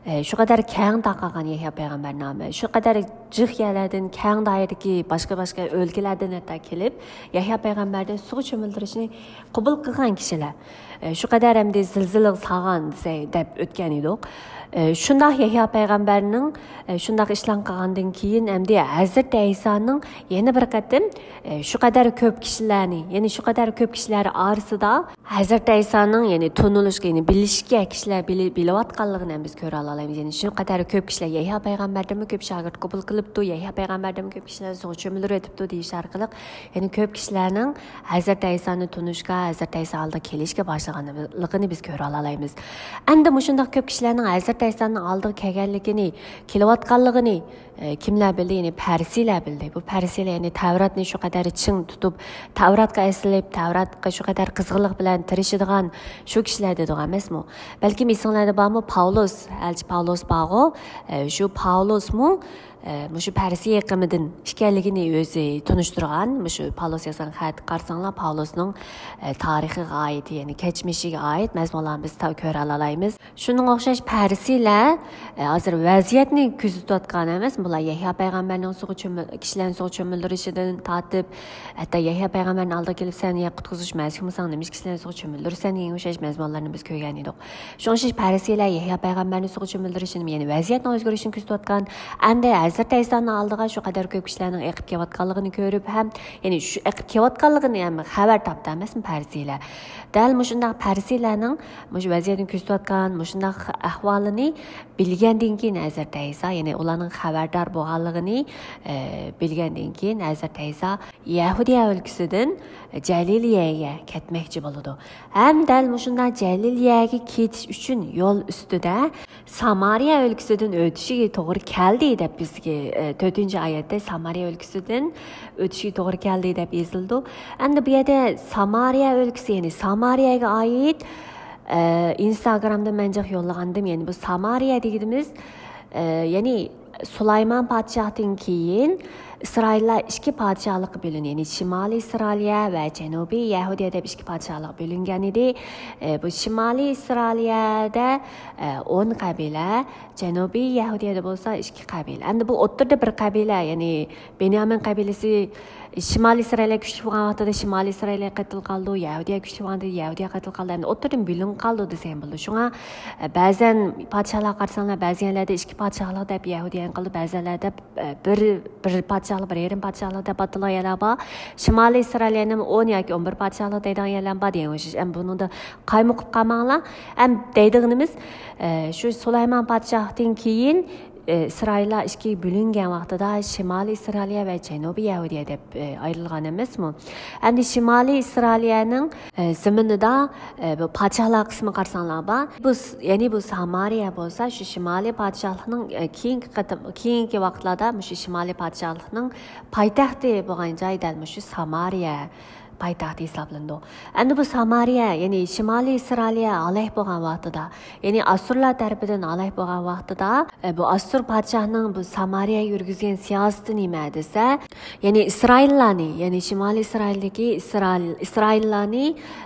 ئە، شۇ قەدەر كەڭ تارقالغان يەھيا پەيغەمبەر نامى. شۇ قەدەر جىق يەرلەردىن، كەڭ دائىرىدىكى باشقا-باشقا ئۆلكىلەردىن ھەتتا كېلىپ، يەھيا پەيغەمبەردىن سۇغا چۆمۈلدۈرۈشنى قوبۇل قىلغان كىشىلەر. ئە، شۇ قەدەر ئەمدى زىلزىلىغا سالغان دېسە-، دەپ ئۆتكەن ئىدۇق. ئە، شۇنداق يەھيا پەيغەمبەرنىڭ، ئە، شۇنداق ئىشلارنى قىلغاندىن كېيىن، ئەمدى ھەزرىتى ئەيسانىڭ يەنە بىر قېتىم، ئە، شۇ قەدەر كۆپ كىشىلەرنى، يەنى شۇ قەدەر كۆپ كىشىلەر ئارىسىدا ھەزرىتى ئەيسانىڭ، يەنى تونۇلۇشقا، يەنى بىلىشكە كىشىلەر بىلى-، بىلىۋاتقانلىقىنى ھەم بىز كۆرۈۋالالايمىز. يەنى شۇ قەدەر كۆپ كىشىلەر يەھيا پەيغەمبەردىنمۇ كۆپ شاگىرت قوبۇل قىلىپتۇ، يەھيا پەيغەمبەردىنمۇ كۆپ كىشىلەر سۇغا چۆمۈلدۈرۈۋېتىپتۇ دېيىش ئارقىلىق، يەنى كۆپ كىشىلەرنىڭ ھەزرىتى ئەيسانى تونۇشقا، ھەزرىتى ئەيسا ئالدىغا كېلىشكە باشلىغانلىقىنى بىز كۆرۈۋالالايمىز. ئەمدى مۇشۇنداق كۆپ كىشىلەرنىڭ ھەزرىتى ئەيسانىڭ ئالدىغا كەلگەنلىكىنى، كېلىۋاتقانلىقىنى، ئە، كىملەر بىلدى؟ يەنى پەرىسىيلەر بىلدى. بۇ پەرىسىيلەر، يەنى تەۋراتنى شۇ قەدەر چىڭ تۇتۇپ، تەۋراتقا ئېسىلىپ، تەۋراتقا شۇ قەدەر قىزغىنلىق بىلەن تىرىشىدىغان شۇ كىشىلەر دېدۇق ئەمەسمۇ؟ بەلكىم ئېسىڭلاردا بارمۇ، پاۋلۇس، ئەلچى پاۋلۇس بارغۇ، ئە، شۇ پاۋلۇسمۇ، ئە، مۇشۇ پەرىسىي ئېقىمىدىن ئىكەنلىكىنى ئۆزى تونۇشتۇرغان. مۇشۇ پاۋلۇس يازغان خەتكە قارىساڭلار، پاۋلۇسنىڭ، ئە، تارىخىغا ئائىت، يەنى كەچمىشىگە ئائىت مەزمۇنلارنى بىز تا-، كۆرەلەيمىز. شۇنىڭغا ئوخشاش پەرىسىيلەر، ئە، ھازىر ۋەزىيەتنى كۆزىتىۋاتقان ئەمەس، بۇلار يەھيا پەيغەمبەرنىڭ سۇغا چۆمۈل-، كىشىلەرنى سۇغا چۆمۈلدۈرۈشىدىن تارتىپ، ھەتتا يەھيا پەيغەمبەرنى ئالدىغا كېلىپ، «سەن يا قۇتقۇزۇش مەسىھى بولساڭ، نېمىشقا كىشىلەرنى سۇغا چۆمۈلدۈرىسەن؟» دېگەن ئوخشاش مەزمۇنلارنى بىز كۆرگەن ئىدۇق. شۇنىڭغا ئوخشاش پەرىسىيلەر يەھيا پەيغەمبەرنى سۇغا چۆمۈلدۈرۈشىنى، يەنى ۋەزىيەتنىڭ ئۆزگىرىشىنى كۆزىتىۋاتقان، ئەمدى ھەزرىتى ئەيسانىڭ ئالدىغا شۇ قەدەر كۆپ كىشىلەرنىڭ ئېقىپ كېلىۋاتقانلىقىنى كۆرۈپ ھەم، يەنى شۇ ئېقىپ كېلىۋاتقانلىقىنى ھەم خەۋەر تاپتى ئەمەسمۇ پەرىسىيلەر؟ دەل مۇشۇنداق پەرىسىيلەرنىڭ مۇشۇ ۋەزىيەتنى كۆزىتىۋاتقان، مۇشۇنداق ئەھۋالىنى بىلگەندىن كېيىن ھەزرىتى ئەيسا، يەنى ئۇلارنىڭ خەۋەردار بولغانلىقىنى، ئە، بىلگەندىن كېيىن ھەزرىتى ئەيسا يەھۇدىيە ئۆلكىسىدىن جەلىلىيەگە كەتمەكچى بولىدۇ. ھەم دەل مۇشۇنداق جەلىلىيەگە كېتىش ئۈچۈن يول ئۈستىدە سامارىيە ئۆلكىسىدىن ئۆتۈشىگە توغرا كەلدى دەپ بىزگە، ئە، تۆتىنچى ئايەتتە سامارىيە ئۆلكىسىدىن ئۆتۈشىگە توغرا كەلدى دەپ يېزىلىدۇ. ئەمدى بۇ يەردە سامارىيە ئۆلكىسى، يەنى سامارىيەگە ئائىت، ئە، ئىنستاگرامدا مەن جىق يوللىغانىدىم. يەنى بۇ سامارىيە دېگىنىمىز، ئە، يەنى سۇلايمان پادىشاھتىن كېيىن ئىسرائىللار ئىككى پادىشاھلىققا بۆلۈندى. يەنى شىمالىي ئىسرائىلىيە ۋە جەنۇبىي يەھۇدىيە دەپ ئىككى پادىشاھلىققا بۆلۈنگەن ئىدى. ئە، بۇ شىمالىي ئىسرائىلىيەدە، ئە، ئون قەبىلە، جەنۇبىي يەھۇدىيەدە بولسا ئىككى قەبىلە. ئەمدى بۇ ئوتتۇرىدا بىر قەبىلە، يەنى بېنيامىن قەبىلىسى شىمالىي ئىسرائىلىيە كۈچلۈك بولغان ۋاقتىدا شىمالىي ئىسرائىلىيە قېتىلىپ قالىدۇ، يەھۇدىيە كۈچلۈك بولغاندا يەھۇدىيە قېتىلىپ قالىدۇ. يەنى ئوتتۇرىدىن بۆلۈنۈپ قالىدۇ دېسەم بولىدۇ. شۇڭا، ئە، بەزەن پادىشاھلارغا قارىساڭلار، بەزى يەرلەردە ئىككى پادىشاھلىق دەپ يەھۇدىيەنى قىلىدۇ، بەزى يەرلەردە، ئە، بىر، بىر پادىشاھلىق، بىر يېرىم پادىشاھلىق دەپ ئاتىلىدىغان يەرلەر بار. شىمالىي ئىسرائىلىيەنىمۇ ئون ياكى ئون بىر پادىشاھلىق دەيدىغان يەرلەر بار دېگەن ئوخشاش. ئەمما بۇنىڭدا قايمۇقۇپ قالماڭلار. ئەمما دەيدىغىنىمىز، ئە، شۇ سۇلايمان پادىشاھتىن كېيىن، ئە، ئىسرائىللار ئىككىگە بۆلۈنگەن ۋاقتىدا شىمالىي ئىسرائىلىيە ۋە جەنۇبىي يەھۇدىيە دەپ، ئە، ئايرىلغان ئەمەسمۇ؟ ئەمدى شىمالىي ئىسرائىلىيەنىڭ، ئە، زېمىنىدا، ئە، بۇ پادىشاھلار قىسمى قارىساڭلار بار. بۇ س-، يەنى بۇ سامارىيە بولسا شۇ شىمالىي پادىشاھلىقنىڭ، ئە، كېيىنكى قېتىم، كېيىنكى ۋاقىتلاردا مۇشۇ شىمالىي پادىشاھلىقنىڭ پايتەختى بولغان جاي دەل مۇشۇ سامارىيە پايتەختى ھېسابلىنىدۇ. ئەمدى بۇ سامارىيە، يەنى شىمالىي ئىسرائىلىيە ھالاك بولغان ۋاقتىدا، يەنى ئاسسۇرلار تەرىپىدىن ھالاك بولغان ۋاقتىدا، ئە، بۇ ئاسسۇر پادىشاھنىڭ بۇ سامارىيەگە يۈرگۈزگەن سىياسىتى نېمە دېسە، يەنى ئىسرائىللارنى، يەنى شىمالىي ئىسرائىلدىكى ئىسرائىل-، ئىسرائىللارنى،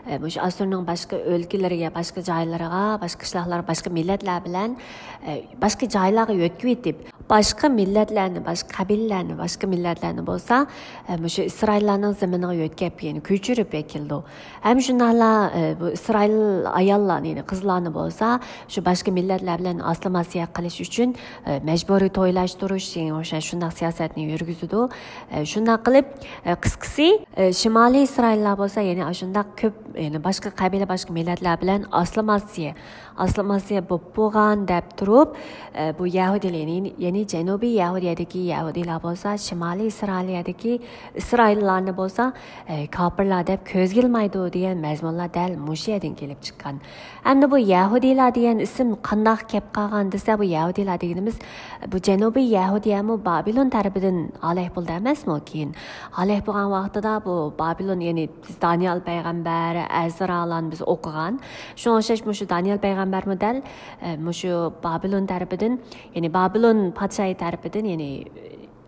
ئە، مۇشۇ ئاسسۇرنىڭ باشقا ئۆلكىلىرىگە، باشقا جايلىرىغا، باشقا قىشلاقلار، باشقا مىللەتلەر بىلەن، ئە، باشقا جايلارغا يۆتكىۋېتىپ، باشقا مىللەتلەرنى، باشقا قەبىلىلەرنى، باشقا مىللەتلەرنى بولسا، ئە، مۇشۇ ئىسرائىللارنىڭ زېمىنىغا يۆتكەپ، يەنى كۆچۈرۈپ ئەكېلىدۇ. ھەم شۇنداقلا، ئە، بۇ ئىسرائىل ئاياللارنى، يەنى قىزلارنى بولسا، شۇ باشقا مىللەتلەر بىلەن ئاسسىمىلياتسىيە قىلىش ئۈچۈن، ئە، مەجبۇرىي تويلاشتۇرۇش، شۇنىڭغا ئوخشاش شۇنداق سىياسەتنى يۈرگۈزىدۇ. ئە، شۇنداق قىلىپ، ئە، قىسقىسى، ئە، شىمالىي ئىسرائىللار بولسا، يەنى ئاشۇنداق كۆپ، يەنى باشقا قەبىلە، باشقا مىللەتلەر بىلەن ئاسسىمىلياتسىيە ئاسسىمىلياتسىيە بولۇپ بولغان دەپ تۇرۇپ، ئە، بۇ يەھۇدىيلار، يەنى، يەنى جەنۇبىي يەھۇدىيەدىكى يەھۇدىيلار بولسا، شىمالىي ئىسرائىلىيەدىكى ئىسرائىللارنى بولسا، ئە، كاپىرلار دەپ كۆزگە ئىلمايدۇ دېگەن مەزمۇنلار دەل مۇشۇ يەردىن كېلىپ چىققان. ئەمدى بۇ يەھۇدىيلار دېگەن ئىسىم قانداق كەپ قالغان دېسە، بۇ يەھۇدىيلار دېگىنىمىز بۇ جەنۇبىي يەھۇدىيەمۇ بابىلون تەرىپىدىن ھالاك بولدى ئەمەسمۇ كېيىن؟ ھالاك بولغان ۋاقتىدا بۇ بابىلون، يەنى بىز دانىيال پەيغەمبەر، ئەزرالارنى بىز ئوقۇغان. شۇڭا ئوخشاش مۇشۇ دانىيال پەيغەمبەرمۇ دەل، ئە، مۇشۇ بابىلون تەرىپىدىن، يەنى بابىلون پادىشاھى تەرىپىدىن، يەنى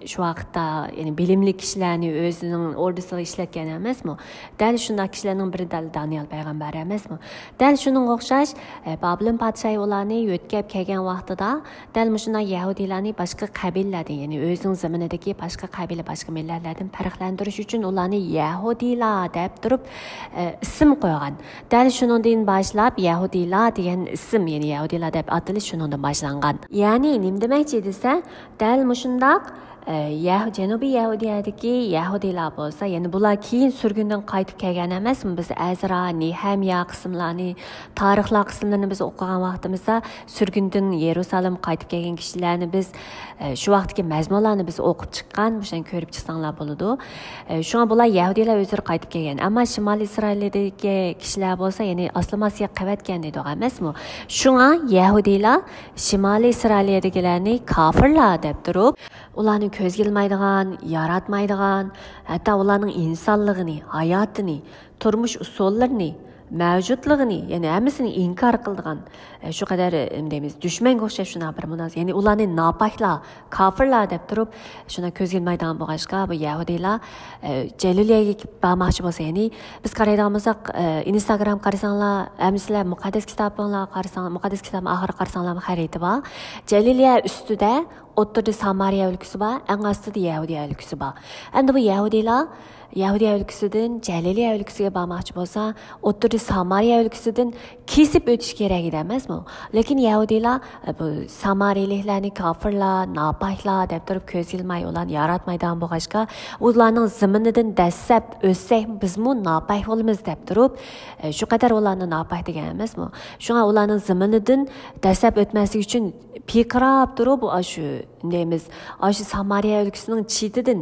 شۇ ۋاقىتتا، يەنى بىلىملىك كىشىلەرنى ئۆزىنىڭ ئوردىسىغا ئىشلەتكەن ئەمەسمۇ؟ دەل شۇنداق كىشىلەرنىڭ بىرى دەل دانىيال پەيغەمبەر ئەمەسمۇ؟ دەل شۇنىڭغا ئوخشاش، ئە، بابىلون پادىشاھى ئۇلارنى يۆتكەپ كەلگەن ۋاقتىدا، دەل مۇشۇنداق يەھۇدىيلارنى باشقا قەبىلىلەردىن، يەنى ئۆزىنىڭ زېمىنىدىكى باشقا قەبىلە، باشقا مىللەتلەردىن پەرقلەندۈرۈش ئۈچۈن ئۇلارنى يەھۇدىيلار دەپ تۇرۇپ، ئە، ئىسىم قويغان. دەل شۇنىڭدىن باشلاپ يەھۇدىيلار دېگەن ئىسىم، يەنى يەھۇدىيلار دەپ ئاتىلىش شۇنىڭدىن باشلانغان. يەنى نېمە دېمەكچى دېسە، دەل مۇشۇنداق، ئە، يەھ-، جەنۇبىي يەھۇدىيەدىكى يەھۇدىيلار بولسا، يەنى بۇلار كېيىن سۈرگۈندىن قايتىپ كەلگەن ئەمەسمۇ؟ بىز ئەزرا، نېھەميا قىسىملارنى، تارىخلار قىسىملىرىنى بىز ئوقۇغان ۋاقتىمىزدا، سۈرگۈندىن يېرۇسالىمغا قايتىپ كەلگەن كىشىلەرنى بىز، ئە، شۇ ۋاقىتتىكى مەزمۇنلارنى بىز ئوقۇپ چىققان، مۇشۇنى كۆرۈپ چىقساڭلار بولىدۇ. ئە، شۇڭا بۇلار يەھۇدىيلار ئۆزلىرى قايتىپ كەلگەن. ئەمما شىمالىي ئىسرائىلىيەدىكى كىشىلەر بولسا، يەنى ئاسسىمىلياتسىيە قىلىۋەتكەن دېدۇق ئەمەسمۇ؟ شۇڭا يەھۇدىيلار شىمالىي ئىسرائىلىيەدىكىلەرنى كاپىرلار دەپ تۇرۇپ، ئۇلارنى كۆزگە ئىلمايدىغان، ياراتمايدىغان، ھەتتا ئۇلارنىڭ ئىنسانلىقىنى، ھاياتىنى، تۇرمۇش ئۇسۇللىرىنى، مەۋجۇتلۇقىنى، يەنى ھەممىسىنى ئىنكار قىلىدىغان، ئە، شۇ قەدەر، ئە، نېمە دەيمىز، دۈشمەنگە ئوخشاش شۇنداق بىر مۇناسىۋەت. يەنى ئۇلارنى ناپاكلار، كاپىرلار دەپ تۇرۇپ، شۇنداق كۆزگە ئىلمايدىغان بولغاچقا، بۇ يەھۇدىيلار، ئە، جەلىلىيەگە بارماقچى بولسا، يەنى بىز قارايدىغان بولساق، ئە، ئىنستاگرام قارىساڭلار، ئەمدى سىلەر مۇقەددەس كىتابىڭلار قارىساڭلار، مۇقەددەس كىتابنىڭ ئاخىرىغا قارىساڭلارمۇ خەرىتە بار. جەلىلىيە ئۈستىدە ئوتتۇرىدا سامارىيە ئۆلكىسى بار، ئەڭ ئاستىدا يەھۇدىيە ئۆلكىسى بار. ئەمدى بۇ يەھۇدىيلار يەھۇدىيە ئۆلكىسىدىن جەلىلىيە ئۆلكىسىگە بارماقچى بولسا، ئوتتۇرىدا سامارىيە ئۆلكىسىدىن كېسىپ ئۆتۈش كېرەك ئىدى ئەمەسمۇ؟ لېكىن يەھۇدىيلار، ئە، بۇ سامارىيىلىكلەرنى كاپىرلار، ناپاكلار دەپ تۇرۇپ كۆزگە ئىلماي، ئۇلارنى ياراتمايدىغان بولغاچقا، ئۇلارنىڭ زېمىنىدىن دەسسەپ ئۆتسەك، بىزمۇ ناپاك بولىمىز دەپ تۇرۇپ، ئە، شۇ قەدەر ئۇلارنى ناپاك دېگەن ئەمەسمۇ؟ شۇڭا ئۇلارنىڭ زېمىنىدىن دەسسەپ ئۆتمەسلىك ئۈچۈن پىرقىراپ تۇرۇپ، ئاشۇ دەيمىز، ئاشۇ سامارىيە ئۆلكىسىنىڭ چېتىدىن،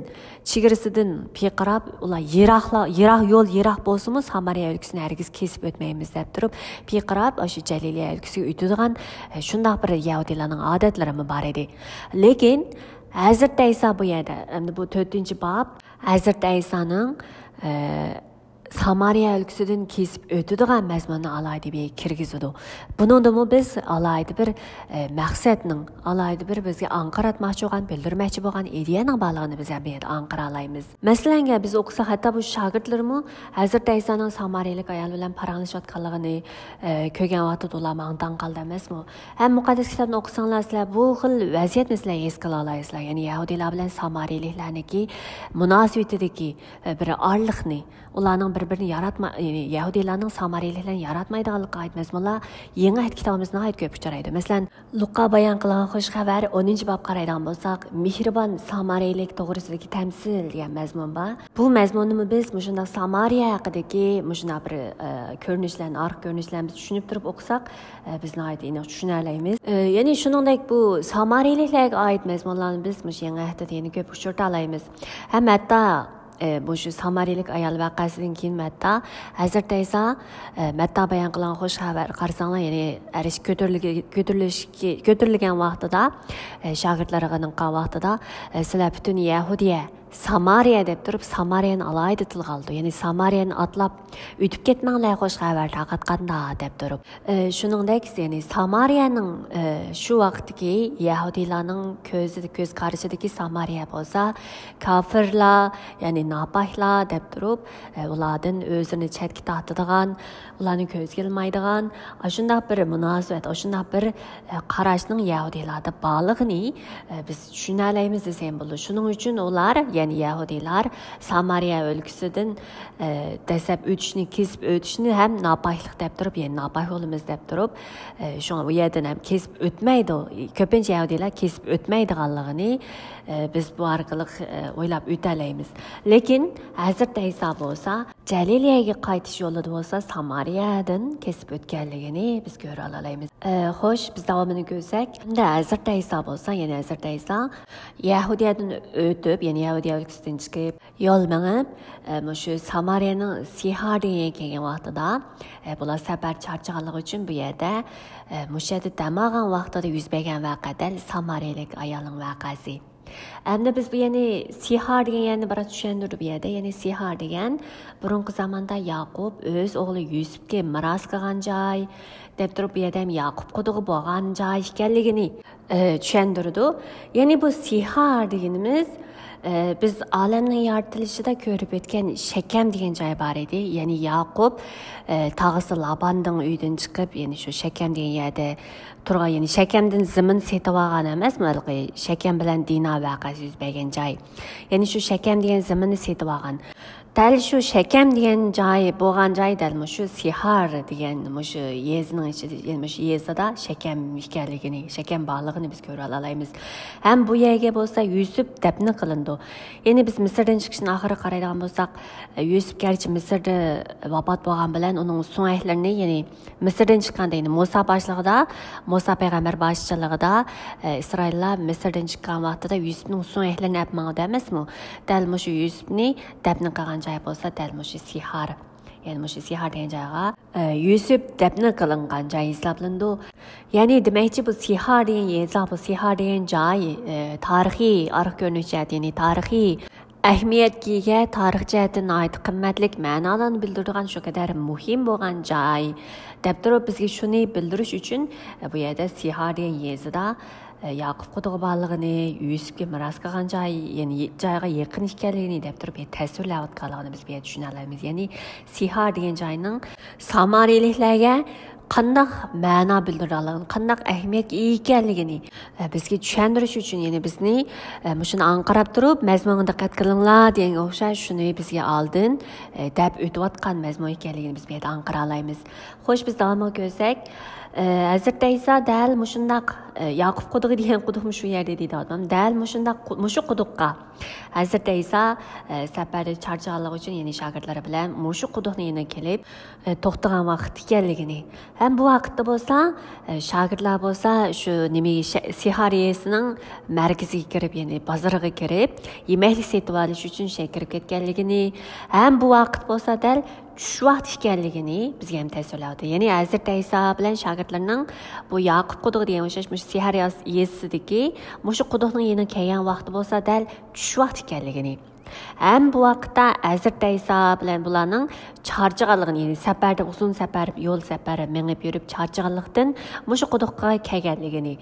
چېگرىسىدىن پىرقىراپ، ئۇلار يىراقلا-، يىراق يول يىراق بولسىمۇ، سامارىيە ئۆلكىسىنى ھەرگىز كېسىپ ئۆتمەيمىز دەپ تۇرۇپ، پىرقىراپ، ئاشۇ جەلىلىيە ئۆلكىسىگە ئۆتىدىغان، ئە، شۇنداق بىر يەھۇدىيلارنىڭ ئادەتلىرىمۇ بار ئىدى. لېكىن ھەزرىتى ئەيسا بۇ يەردە، ئەمدى بۇ تۆتىنچى باب، ھەزرىتى ئەيسانىڭ، ئە، سامارىيە ئۆلكىسىدىن كېسىپ ئۆتىدىغان مەزمۇننى ئالاھىدە بىر كىرگۈزىدۇ. بۇنىڭدىمۇ بىز ئالاھىدە بىر، ئە، مەقسەتنىڭ، ئالاھىدە بىر بىزگە ئاڭقىراتماقچى بولغان، بىلدۈرمەكچى بولغان ئىدىيەنىڭ بارلىقىنى بىز ئەمەلىيەتتە ئاڭقىرا ئالايمىز. مەسىلەن، ئەگەر بىز ئوقۇساق، ھەتتا بۇ شاگىرتلىرىمۇ ھەزرىتى ئەيسانىڭ سامارىيىلىك ئايال بىلەن پاراڭلىشىۋاتقانلىقىنى، ئە، كۆرگەن ۋاقتىدا ئۇلار ماڭا داڭ قالدى ئەمەسمۇ؟ ھەم مۇقەددەس كىتابنى ئوقۇساڭلار، سىلەر بۇ خىل ۋەزىيەتنى سىلەر ھېس قىلالايسىلەر. يەنى يەھۇدىيلار بىلەن سامارىيىلىكلەرنىڭكى مۇناسىۋىتىدىكى، ئە، بىر ئارىلىقنى، ئۇلارنىڭ بىر-بىرىنى ياراتما-، يەنى يەھۇدىيلارنىڭ سامارىيىلىكلەرنى ياراتمايدىغانلىقىغا ئائىت مەزمۇنلار يېڭى ئەھدى كىتابىمىزدا ناھايىتى كۆپ ئۇچرايدۇ. مەسىلەن، لۇقا بايان قىلغان خۇش خەۋەر ئونىنچى باب قارايدىغان بولساق، مېھرىبان سامارىيىلىك توغرىسىدىكى تەمسىل دېگەن مەزمۇن بار. بۇ مەزمۇننىمۇ بىز مۇشۇنداق سامارىيە ھەققىدىكى مۇشۇنداق بىر، ئە، كۆرۈنۈشلەرنى، ئارقا كۆرۈنۈشلەرنى بىز چۈشىنىپ تۇرۇپ ئوقۇساق، ئە، بىز ناھايىتى ئېنىق چۈشىنەلەيمىز. ئە، يەنى شۇنىڭدەك بۇ سامارىيىلىكلەرگە ئائىت مەزمۇنلارنى بىز مۇشۇ يېڭى ئەھدىدە يەنە كۆپ ئۇچرىتالايمىز. ھەم ھەتتا ئە، بۇ شۇ سامارىيىلىك ئايال ۋەقەسىدىن كېيىن مەتتا، ھەزرىتى ئەيسا، ئە، مەتتا بايان قىلغان خۇش خەۋەر قارىساڭلار، يەنى ئەرش كۆتۈرۈلگە-، كۆتۈرۈلۈشكە-، كۆتۈرۈلگەن ۋاقتىدا، ئە، شاگىرتلىرىغا نىڭقان ۋاقتىدا، ئە، سىلەر پۈتۈن يەھۇدىيە، سامارىيە دەپ تۇرۇپ، سامارىيەنى ئالاھىدە تىلغا ئالىدۇ. يەنى سامارىيەنى ئاتلاپ ئۆتۈپ كەتمەڭلار، خوش خەۋەر تارقاتقاندا دەپ تۇرۇپ. ئى، شۇنىڭدەك، يەنى سامارىيەنىڭ، ئى، شۇ ۋاقىتتىكى يەھۇدىيلارنىڭ كۆزى، كۆز قارىشىدىكى سامارىيە بولسا كاپىرلار، يەنى ناپاكلار دەپ تۇرۇپ، ئى، ئۇلاردىن ئۆزىنى چەتكە تارتىدىغان، ئۇلارنى كۆزگە ئىلمايدىغان، ئاشۇنداق بىر مۇناسىۋەت، ئاشۇنداق بىر، ئە، قاراشنىڭ يەھۇدىيلاردا بارلىقىنى، ئە، بىز چۈشىنەلەيمىز دېسەم بولىدۇ. شۇنىڭ ئۈچۈن ئۇلار، يەنى يەھۇدىيلار سامارىيە ئۆلكىسىدىن، ئە، دەسسەپ ئۆتۈشنى، كېسىپ ئۆتۈشنى ھەم ناپاكلىق دەپ تۇرۇپ، يەنى ناپاك بولىمىز دەپ تۇرۇپ، ئە، شۇڭا ئۇ يەردىن ھەم كېسىپ ئۆتمەيدۇ. كۆپىنچە يەھۇدىيلار كېسىپ ئۆتمەيدىغانلىقىنى، ئە، بىز بۇ ئارقىلىق، ئە، ئويلاپ ئۆتەلەيمىز. لېكىن ھەزرىتى ئەيسا بولسا جەلىلىيەگە قايتىش يولىدا بولسا سامارىيەدىن كېسىپ ئۆتكەنلىكىنى بىز كۆرەلالايمىز. ئە، خوش، بىز داۋامىنى كۆرسەك، ئەمدى ھەزرىتى ئەيسا بولسا، يەنى ھەزرىتى ئەيسا يەھۇدىيەدىن ئۆتۈپ، يەنى يەھۇدىيە ئۆلكىسىدىن چىقىپ، يول مېڭىپ، ئە، مۇشۇ سامارىيەنىڭ سىھار دېگەن يەرگە كەلگەن ۋاقتىدا، ئە، بۇلار سەپەر چارچىغانلىقى ئۈچۈن بۇ يەردە، ئە، مۇشۇ يەردە دەم ئالغان ۋاقتىدا يۈز بەرگەن ۋەقە دەل سامارىيەلىك ئايالنىڭ ۋەقەسى. ئەمدى بىز بۇ يەنى سىھار دېگەن يەرنى بىراز چۈشەندۈردى بۇ يەردە. يەنى سىھار دېگەن بۇرۇنقى زاماندا ياقۇپ ئۆز ئوغلى يۈسۈپكە مىراس قىلغان جاي دەپ تۇرۇپ، بۇ يەردە ھەم ياقۇپ قۇدۇقى بولغان جاي ئىكەنلىكىنى، ئى، چۈشەندۈرىدۇ. يەنى بۇ سىھار دېگىنىمىز، ئى، بىز ئالەمنىڭ يارىتىلىشىدا كۆرۈپ ئۆتكەن شەكەم دېگەن جاي بار ئىدى. يەنى ياقۇپ، ئى، تاغىسى لاباننىڭ ئۆيىدىن چىقىپ، يەنى شۇ شەكەم دېگەن يەردە تۇرغان، يەنى شەكەمدىن زېمىن سېتىۋالغان ئەمەسمۇ ھېلىقى شەكەم بىلەن دىنا ۋەقەسى يۈز بەرگەن جاي. يەنى شۇ شەكەم دېگەن زېمىننى سېتىۋالغان. دەل شۇ شەكەم دېگەن جاي بولغان جاي دەل مۇشۇ سىھار دېگەن مۇشۇ يېزىنىڭ ئىچىدە، يەنى مۇشۇ يېزىدا شەكەم ئىكەنلىكىنى، شەكەم بارلىقىنى بىز كۆرەلالايمىز. ھەم بۇ يەرگە بولسا يۈسۈپ دەپنە قىلىنىدۇ. يەنى بىز مىسىردىن چىقىشتىن ئاخىرى قارايدىغان بولساق، يۈسۈپ گەرچە مىسىردا ۋاپات بولغان بىلەن ئۇنىڭ سۆڭەكلىرىنى، يەنى مىسىردىن چىققاندا، يەنى مۇسا باشلىقىدا، مۇسا پەيغەمبەر باشچىلىقىدا، ئە، ئىسرائىللار مىسىردىن چىققان ۋاقتىدا يۈسۈپنىڭ سۆڭەكلىرىنى ئەپ ماڭىدۇ ئەمەسمۇ؟ دەل مۇشۇ يۈسۈپنى دەپنە قىلغان جاي بولسا، دەل مۇشۇ سىھار. يەنى مۇشۇ سىھار دېگەن جايغا، ئە، يۈسۈپ دەپنە قىلىنغان جاي ھېسابلىنىدۇ. يەنى دېمەكچى، بۇ سىھار دېگەن يېزا، بۇ سىھار دېگەن جاي، ئە، تارىخىي ئارقا كۆرۈنۈش جەھەتتىن، يەنى تارىخىي ئەھمىيەتكە ئىگە، تارىخ جەھەتتىن ناھايىتى قىممەتلىك مەنالارنى بىلدۈرىدىغان شۇ قەدەر مۇھىم بولغان جاي دەپ تۇرۇپ، بىزگە شۇنى بىلدۈرۈش ئۈچۈن، بۇ يەردە سىھار دېگەن يېزىدا، ياقۇپ قۇدۇقى بارلىقىنى، يۈسۈپكە مىراس قىلغان جاي، يەنى جايغا يېقىن ئىكەنلىكىنى دەپ تۇرۇپ تەسۋىرلەۋاتقانلىقىنى بىز بۇ يەردە چۈشىنەلەيمىز. يەنى سىھار دېگەن جاينىڭ سامارىيلىكلەرگە قانداق مەنا بىلدۈرىدىغانلىقىنى، قانداق ئەھمىيەتكە ئىگە ئىكەنلىكىنى، ئە، بىزگە چۈشەندۈرۈش ئۈچۈن، يەنى بىزنى، ئە، مۇشۇنى ئاڭقىراپ تۇرۇپ، مەزمۇنغا دىققەت قىلىڭلار دېگەنگە ئوخشاش، شۇنى بىزگە ئالدىن، ئە، دەپ ئۆتۈۋاتقان مەزمۇن ئىكەنلىكىنى بىز بۇ يەردە ئاڭقىرالايمىز. خوش، بىز داۋامىغا كۆرسەك، ئە، ھەزرىتى ئەيسا دەل مۇشۇنداق، ئە، ياقۇپ قۇدۇقى دېگەن قۇدۇقمۇ شۇ يەردە دەيدىغان، دەل مۇشۇنداق قۇ-، مۇشۇ قۇدۇققا ھەزرىتى ئەيسا، ئە، سەپەردە چارچىغانلىقى ئۈچۈن، يەنى شاگىرتلىرى بىلەن مۇشۇ قۇدۇقنىڭ يېنىغا كېلىپ، ئە، توختىغان ۋاقىت ئىكەنلىكىنى، ھەم بۇ ۋاقىتتا بولسا، ئە، شاگىرتلار بولسا شۇ نېمە، شە-، سىھار يېزىسىنىڭ مەركىزىگە كىرىپ، يەنى بازىرىغا كىرىپ، يېمەكلىك سېتىۋېلىش ئۈچۈن شۇ يەرگە كىرىپ كەتكەنلىكىنى، ھەم بۇ ۋاقىت بولسا دەل چۈش ۋاقتى ئىكەنلىكىنى بىزگە ھەم تەسۋىرلەۋاتىدۇ. يەنى ھەزرىتى ئەيسا بىلەن شاگىرتلىرىنىڭ بۇ ياقۇپ قۇدۇقى دېگەن ئوخشاش مۇشۇ سىھار ياز-، يېزىسىدىكى مۇشۇ قۇدۇقنىڭ يېنىغا كەلگەن ۋاقتى بولسا دەل چۈش ۋاقتى ئىكەنلىكىنى، ھەم بۇ ۋاقىتتا ھەزرىتى ئەيسا بىلەن بۇلارنىڭ چارچىغانلىقىنى، يەنى سەپەردە، ئۇزۇن سەپەر، يول سەپەر مېڭىپ يۈرۈپ چارچىغانلىقتىن مۇشۇ قۇدۇققا كەلگەنلىكىنى،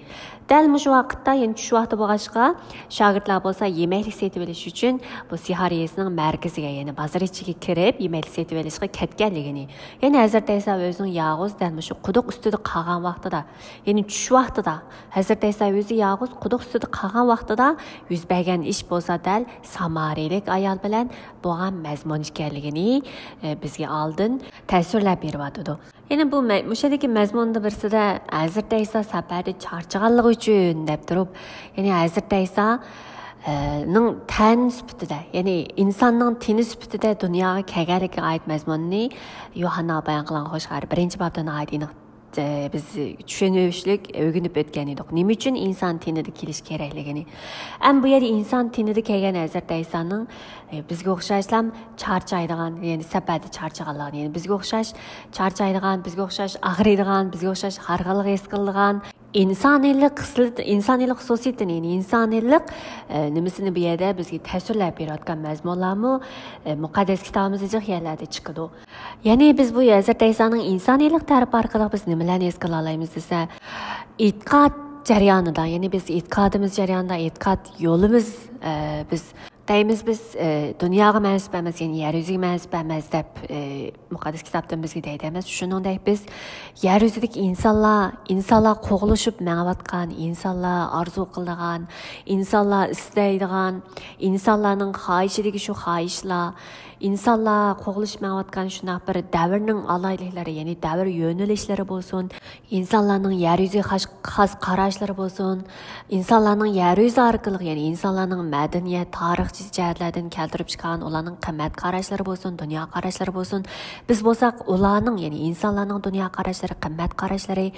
دەل مۇشۇ ۋاقىتتا، يەنى چۈش ۋاقتى بولغاچقا، شاگىرتلار بولسا يېمەكلىك سېتىۋېلىش ئۈچۈن بۇ سىھار يېزىسىنىڭ مەركىزىگە، يەنى بازار ئىچىگە كىرىپ، يېمەكلىك سېتىۋېلىشقا كەتكەنلىكىنى، يەنى ھەزرىتى ئەيسا ئۆزىنىڭ يالغۇز دەل مۇشۇ قۇدۇق ئۈستىدە قالغان ۋاقتىدا، يەنى چۈش ۋاقتىدا، ھەزرىتى ئەيسا ئۆزى يالغۇز قۇدۇق ئۈستىدە قالغان ۋاقتىدا يۈز بەرگەن ئىش بولسا دەل سامارىيلىك ئايال بىلەن بولغان مەزمۇن ئىكەنلىكىنى، ئە، بىزگە ئالدىن تەسۋىرلەپ بېرىۋاتىدۇ. يەنى بۇ مە-، مۇشۇ يەردىكى مەزمۇندا بىرسىدە ھەزرىتى ئەيسا سەپەردە چارچىغانلىقى ئۈچۈن دەپ تۇرۇپ، يەنى ھەزرىتى ئەيسا، ئە، نىڭ تەن سۈپىتىدە، يەنى ئىنساننىڭ تېنى سۈپىتىدە دۇنياغا كەلگەنلىكىگە ئائىت مەزمۇننى يوھاننا بايان قىلغان خوش خەۋەر بىرىنچى بابتا ناھايىتى ئېنىق، ئە، بىز چۈشىنىشلىك ئۆگىنىپ ئۆتكەن ئىدۇق. نېمە ئۈچۈن ئىنسان تېنىدا كېلىش كېرەكلىكىنى. ئەمما بۇ يەردە ئىنسان تېنىدا كەلگەن ھەزرىتى ئەيسانىڭ، ئە، بىزگە ئوخشاشلام چارچايدىغان، يەنى سەپەردە چارچىغانلىقىنى، يەنى بىزگە ئوخشاش چارچايدىغان، بىزگە ئوخشاش ئاغرىيدىغان، بىزگە ئوخشاش ھارغىنلىق ھېس قىلىدىغان، ئىنسانىيلىق خىسلىتى، ئىنسانىيلىق خۇسۇسىيىتىنى، يەنى ئىنسانىيلىق، ئە، نېمىسىنى بۇ يەردە بىزگە تەسۋىرلەپ بېرىۋاتقان مەزمۇنلارمۇ، ئە، مۇقەددەس كىتابىمىزدا جىق يەرلەردە چىقىدۇ. يەنى بىز بۇ ھەزرىتى ئەيسانىڭ ئىنسانىيلىق تەرىپى ئارقىلىق بىز نېمىلەرنى ھېس قىلالايمىز دېسە، ئېتىقاد جەريانىدا، يەنى بىز ئېتىقادىمىز جەريانىدا، ئېتىقاد يولىمىز، ئە، بىز دەيمىز، بىز، ئە، دۇنياغا مەنسۇپ ئەمەس، يەنى يەر يۈزىگە مەنسۇپ ئەمەس دەپ، ئە، مۇقەددەس كىتابتىن بىزگە دەيدۇ ئەمەس. شۇنىڭدەك بىز يەر يۈزىدىكى ئىنسانلار، ئىنسانلار قوغلىشىپ مېڭىۋاتقان، ئىنسانلار ئارزۇ قىلىدىغان، ئىنسانلار ئىستەيدىغان، ئىنسانلارنىڭ خاھىشىدىكى شۇ خاھىشلار، ئىنسانلار قوغلىشىپ مېڭىۋاتقان شۇنداق بىر دەۋرنىڭ ئالاھىدىلىكلىرى، يەنى دەۋر يۆنىلىشلىرى بولسۇن، ئىنسانلارنىڭ يەر يۈزىگە خاس، خاس قاراشلىرى بولسۇن، ئىنسانلارنىڭ يەر يۈزى ئارقىلىق، يەنى ئىنسانلارنىڭ مەدەنىيەت، تارىخچە جەھەتلەردىن كەلتۈرۈپ چىقارغان ئۇلارنىڭ قىممەت قاراشلىرى بولسۇن، دۇنيا قاراشلىرى بولسۇن، بىز بولساق ئۇلارنىڭ، يەنى ئىنسانلارنىڭ دۇنيا قاراشلىرى، قىممەت قاراشلىرى،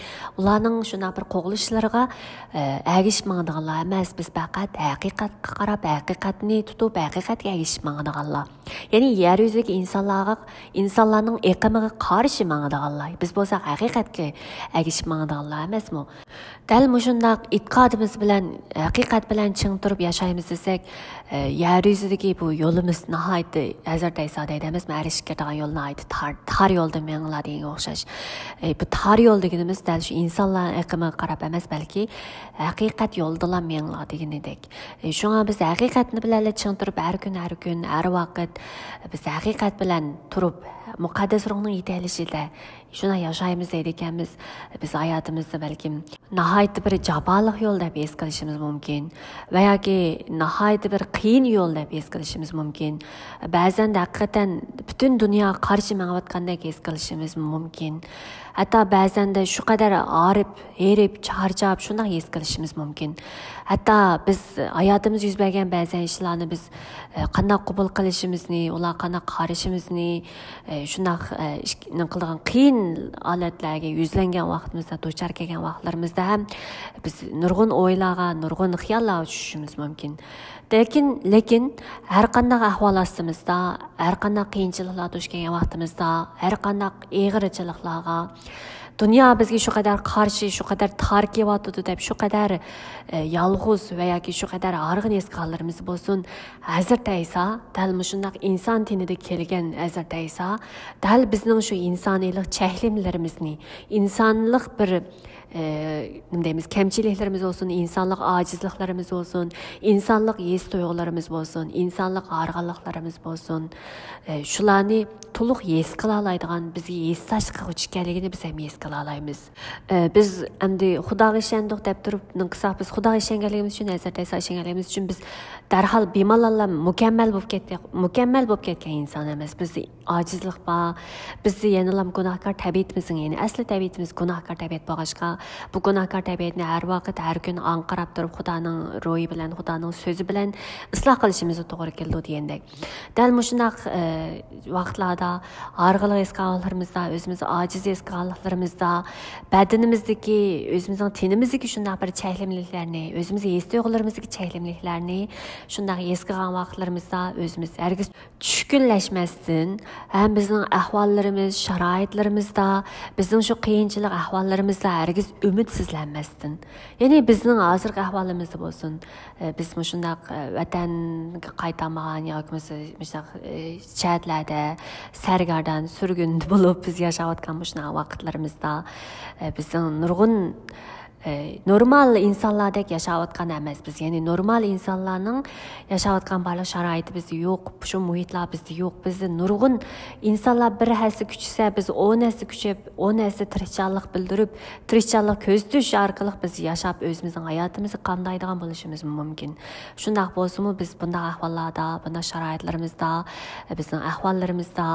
ئۇلارنىڭ شۇنداق بىر قوغلىشىشلىرىغا، ئە، ئەگىشىپ ماڭىدىغانلار ئەمەس. بىز پەقەت ھەقىقەتكە قاراپ، ھەقىقەتنى تۇتۇپ، ھەقىقەتكە ئەگىشىپ ماڭىدىغانلار. يەنى يەر يۈزىدىكى ئىنسانلارغا، ئىنسانلارنىڭ ئېقىمىغا قارشى ماڭىدىغانلار. بىز بولساق ھەقىقەتكە ئەگىشىپ ماڭىدىغانلار ئەمەسمۇ؟ دەل مۇشۇنداق ئېتىقادىمىز بىلەن، ھەقىقەت بىلەن چىڭ تۇرۇپ ياشايمىز دېسەك، ئە، يەر يۈزىدىكى بۇ يولىمىز ناھايىتى، ھەزرىتى ئەيسا دەيدۇ ئەمەسمۇ، ئەرشكە كىرىدىغان يول ناھايىتى تار، تار يولدا مېڭىڭلار دېگەنگە ئوخشاش. ئە، بۇ تار يول دېگىنىمىز دەل شۇ ئىنسانلار ئېقىمىغا قاراپ ئەمەس، بەلكى ھەقىقەت يولدىلا مېڭىڭلار دېگىنىدەك. ئە، شۇڭا بىز ھەقىقەتنى بىلەنلا چىڭ تۇرۇپ، ھەر كۈن، ھەر كۈن، ھەر ۋاقىت بىز ھەقىقەت بىلەن تۇرۇپ، مۇقەددەس روھنىڭ يېتەكلىشىدە شۇنداق ياشايمىز دەيدىكەنمىز. بىز ھاياتىمىزدا بەلكىم ناھايىتى بىر جاپالىق يول دەپ ھېس قىلىشىمىز مۇمكىن ۋە ياكى ناھايىتى بىر قىيىن يول دەپ ھېس قىلىشىمىز مۇمكىن. بەزەندە ھەقىقەتەن پۈتۈن دۇنياغا قارشى مېڭىۋاتقاندەك ھېس قىلىشىمىز مۇمكىن. ھەتتا بەزەندە شۇ قەدەر ھارىپ، ھېرىپ، چارچاپ شۇنداق ھېس قىلىشىمىز مۇمكىن. ھەتتا بىز ھاياتىمىزدا يۈز بەرگەن بەزەن ئىشلارنى بىز، ئە، قانداق قوبۇل قىلىشىمىزنى، ئۇلارغا قانداق قارىشىمىزنى، ئە، شۇنداق، ئە، ئىش-، نېمە قىلىدىغان قىيىن ھالەتلەرگە يۈزلەنگەن ۋاقتىمىزدا، دۇچار كەلگەن ۋاقىتلىرىمىزدا ھەم بىز نۇرغۇن ئويلارغا، نۇرغۇن خىياللارغا چۈشۈشىمىز مۇمكىن. لېكىن، لېكىن ھەر قانداق ئەھۋال ئاستىمىزدا، ھەر قانداق قىيىنچىلىقلار دۇچ كەلگەن ۋاقتىمىزدا، ھەر قانداق ئېغىرچىلىقلارغا، دۇنيا بىزگە شۇ قەدەر قارشى، شۇ قەدەر تار كېلىۋاتىدۇ دەپ، شۇ قەدەر، ئە، يالغۇز ۋە ياكى شۇ قەدەر ھارغىن ھېس قىلغانلىرىمىز بولسۇن، ھەزرىتى ئەيسا، دەل مۇشۇنداق ئىنسان تېنىدە كەلگەن ھەزرىتى ئەيسا، دەل بىزنىڭ شۇ ئىنسانىيلىق چەكلىمىلىرىمىزنى، ئىنسانلىق بىر، ئە، نېمە دەيمىز، كەمچىلىكلىرىمىز بولسۇن، ئىنسانلىق ئاجىزلىقلىرىمىز بولسۇن، ئىنسانلىق ھېس تۇيغۇلىرىمىز بولسۇن، ئىنسانلىق ھارغىنلىقلىرىمىز بولسۇن، ئە، شۇلارنى تولۇق ھېس قىلالايدىغان، بىزگە ھېسداشلىق قىلغۇچى ئىكەنلىكىنى بىز ھەم ھېس قىلالايمىز. ئە، بىز ئەمدى خۇداغا ئىشەندۇق دەپ تۇرۇپ نېمە قىلساق، بىز خۇداغا ئىشەنگەنلىكىمىز ئۈچۈن، ھەزرىتى ئەيساغا ئىشەنگەنلىكىمىز ئۈچۈن بىز دەرھال بىمالاللا مۇكەممەل بولۇپ كەتكەن، مۇكەممەل بولۇپ كەتكەن ئىنسان ئەمەس. بىزدە ئاجىزلىق بار، بىزدە يەنىلا گۇناھكار تەبىئىتىمىزنىڭ، يەنى ئەسلى تەبىئىتىمىز گۇناھكار تەبىئەت بولغاچقا، بۇ گۇناھكار تەبىئەتنى ھەر ۋاقىت، ھەر كۈن ئاڭقىراپ تۇرۇپ، خۇدانىڭ روھى بىلەن، خۇدانىڭ سۆزى بىلەن ئىسلاھ قىلىشىمىزغا توغرا كېلىدۇ دېگەندەك. دەل مۇشۇنداق، ئە، ۋاقىتلاردا ھارغىنلىق ھېس قىلغانلىقلىرىمىزدا، ئۆزىمىزنى ئاجىز ھېس قىلغانلىقلىرىمىزدا، بەدىنىمىزدىكى، ئۆزىمىزنىڭ تېنىمىزدىكى شۇنداق بىر چەكلىمىلىكلەرنى، ئۆزىمىز ھېس تۇيغۇلىرىمىزدىكى چەكلىمىلىكلەرنى شۇنداق ھېس قىلغان ۋاقىتلىرىمىزدا ئۆزىمىز ھەرگىز چۈشكۈنلەشمەستىن، ھەم بىزنىڭ ئەھۋاللىرىمىز، شارائىتلىرىمىزدا، بىزنىڭ شۇ قىيىنچىلىق ئەھۋاللىرىمىزدا ھەرگىز ئۈمىدسىزلەنمەستىن، يەنى بىزنىڭ ھازىرقى ئەھۋالىمىزدا بولسۇن، ئە، بىز مۇشۇنداق، ئە، ۋەتەنگە قايتالمىغان ياكى بولمىسا مۇشۇنداق، ئە، شەھەرلەردە سەرگەردان، سۈرگۈندە بولۇپ بىز ياشاۋاتقان مۇشۇنداق ۋاقىتلىرىمىزدا، ئە، بىزنىڭ نۇرغۇن، ئە، نورمال ئىنسانلاردەك ياشاۋاتقان ئەمەس بىز. يەنى نورمال ئىنسانلارنىڭ ياشاۋاتقان بارلىق شارائىتى بىزدە يوق، شۇ مۇھىتلار بىزدە يوق. بىزدە نۇرغۇن ئىنسانلار بىر ھەسسە كۈچىسە، بىز ئون ھەسسە كۈچەپ، ئون ھەسسە تىرىشچانلىق بىلدۈرۈپ، تىرىشچانلىق كۆرسىتىش ئارقىلىق بىز ياشاپ، ئۆزىمىزنىڭ ھاياتىمىزنى قامدايدىغان بولۇشىمىز مۇمكىن. شۇنداق بولسىمۇ، بىز بۇنداق ئەھۋاللاردا، بۇنداق شارائىتلىرىمىزدا، بىزنىڭ ئەھۋاللىرىمىزدا،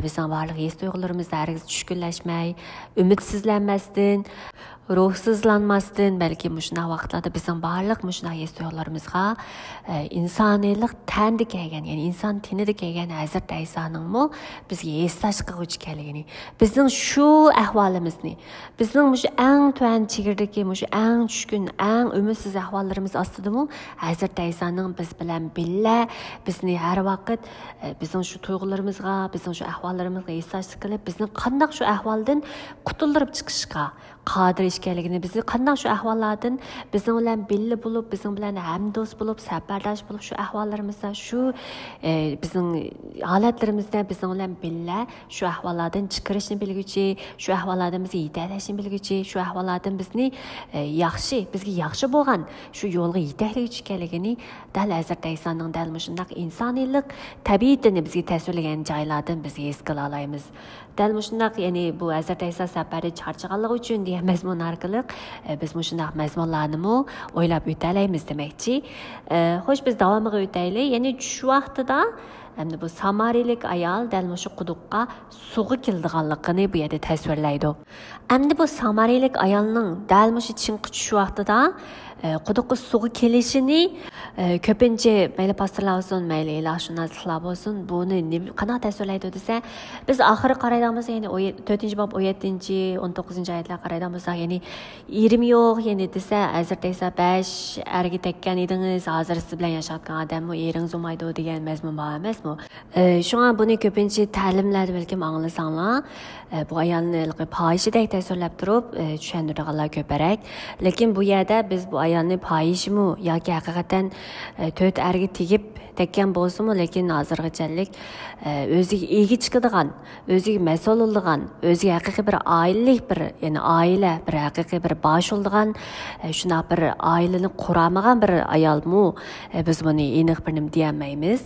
بىزنىڭ بارلىق ھېس تۇيغۇلىرىمىزدا ھەرگىز چۈشكۈنلەشمەي، ئۈمىدسىزلەنمەستىن، روھسىزلانماستىن، بەلكى مۇشۇنداق ۋاقىتلاردا بىزنىڭ بارلىق مۇشۇنداق ھېس تۇيغۇلىرىمىزغا، ئە، ئىنسانىيلىق تەندە كەلگەن، يەنى ئىنسان تېنىدە كەلگەن ھەزرىتى ئەيسانىڭمۇ بىزگە ھېسداش قىلغۇچى ئىكەنلىكىنى، بىزنىڭ شۇ ئەھۋالىمىزنى، بىزنىڭ مۇشۇ ئەڭ تۆۋەن چېگرىدىكى، مۇشۇ ئەڭ چۈشكۈن، ئەڭ ئۈمىدسىز ئەھۋاللىرىمىز ئاستىدىمۇ ھەزرىتى ئەيسانىڭ بىز بىلەن بىللە بىزنى ھەر ۋاقىت، ئە، بىزنىڭ شۇ تۇيغۇلىرىمىزغا، بىزنىڭ شۇ ئەھۋاللىرىمىزغا ھېسداشلىق قىلىپ، بىزنى قانداق شۇ ئەھۋالدىن قۇتۇلدۇرۇپ چىقىشقا، قادىر ئىكەنلىكىنى، بىزنى قانداق شۇ ئەھۋاللاردىن بىزنىڭ بىلەن بىللە بولۇپ، بىزنىڭ بىلەن ھەمدوست بولۇپ، سەپداش بولۇپ، شۇ ئەھۋاللىرىمىزدا، شۇ، ئە، بىزنىڭ ھالەتلىرىمىزدە بىزنىڭ بىلەن بىللە شۇ ئەھۋاللاردىن چىقىرىشنى بىلگۈچى، شۇ ئەھۋاللاردىن بىزنى يېتەكلەشنى بىلگۈچى، شۇ ئەھۋاللاردىن بىزنى، ئە، ياخشى، بىزگە ياخشى بولغان شۇ يولغا يېتەكلىگۈچى ئىكەنلىكىنى دەل ھەزرىتى ئەيسانىڭ دەل مۇشۇنداق ئىنسانىيلىق تەبىئىتىنى بىزگە تەسۋىرلىگەن جايلاردىن بىز ھېس قىلالايمىز. دەل مۇشۇنداق، يەنى بۇ ھەزرىتى ئەيسا سەپەردە چارچىغانلىقى ئۈچۈن دېگەن مەزمۇن ئارقىلىق، ئە، بىز مۇشۇنداق مەزمۇنلارنىمۇ ئويلاپ ئۆتەلەيمىز دېمەكچى. ئە، خوش، بىز داۋامىغا ئۆتەيلى. يەنى چۈش ۋاقتىدا، ئەمدى بۇ سامارىيلىك ئايال دەل مۇشۇ قۇدۇققا سۇغا كېلىدىغانلىقىنى بۇ يەردە تەسۋىرلەيدۇ. ئەمدى بۇ سامارىيلىك ئايالنىڭ دەل مۇشۇ چىڭقى چۈش ۋاقتىدا، ئە، قۇدۇققا سۇغا كېلىشىنى، ئە، كۆپىنچە مەيلى پاستورلار بولسۇن، مەيلى ئىلاھشۇناسلىقلار بولسۇن، بۇنى نېمە، قانداق تەسۋىرلەيدۇ دېسە، بىز ئاخىرى قارايدىغان بولساق، يەنى ئون يەتتىنچى، تۆتىنچى باب، ئون يەتتىنچى، ئون توققۇزىنچى ئايەتلەرگە قارايدىغان بولساق، يەنى ئېرىم يوق، يەنى دېسە، ھەزرىتى ئەيسا بەش ئەرگە تەگكەن ئىدىڭىز، ھازىر سىز بىلەن ياشاۋاتقان ئادەممۇ ئېرىڭىز بولمايدۇ دېگەن مەزمۇن بار ئەمەسمۇ؟ ئە، شۇڭا بۇنى كۆپىنچە تەلىملەردە بەلكىم ئاڭلىساڭلار، ئە، بۇ ئايالنى ھېلىقى پاھىشىدەك تەسۋىرلەپ تۇرۇپ، ئە، چۈشەندۈرىدىغانلار كۆپرەك. لېكىن بۇ يەردە بىز بۇ ئايالنى پاھىشىمۇ ياكى ھەقىقەتەن، ئە، تۆت ئەرگە تېگىپ تەگكەن بولسىمۇ، لېكىن ھازىرغىچەلىك، ئە، ئۆزىگە ئىگە چىقىدىغان، ئۆزىگە مەسئۇل بولىدىغان، ئۆزىگە ھەقىقىي بىر ئائىلىلىك بىر، يەنى ئائىلە، بىر ھەقىقىي بىر باش بولىدىغان، ئە، شۇنداق بىر ئائىلىنى قۇرالمىغان بىر ئايالمۇ، ئە، بىز بۇنى ئېنىق بىر نېمە دېيەلمەيمىز.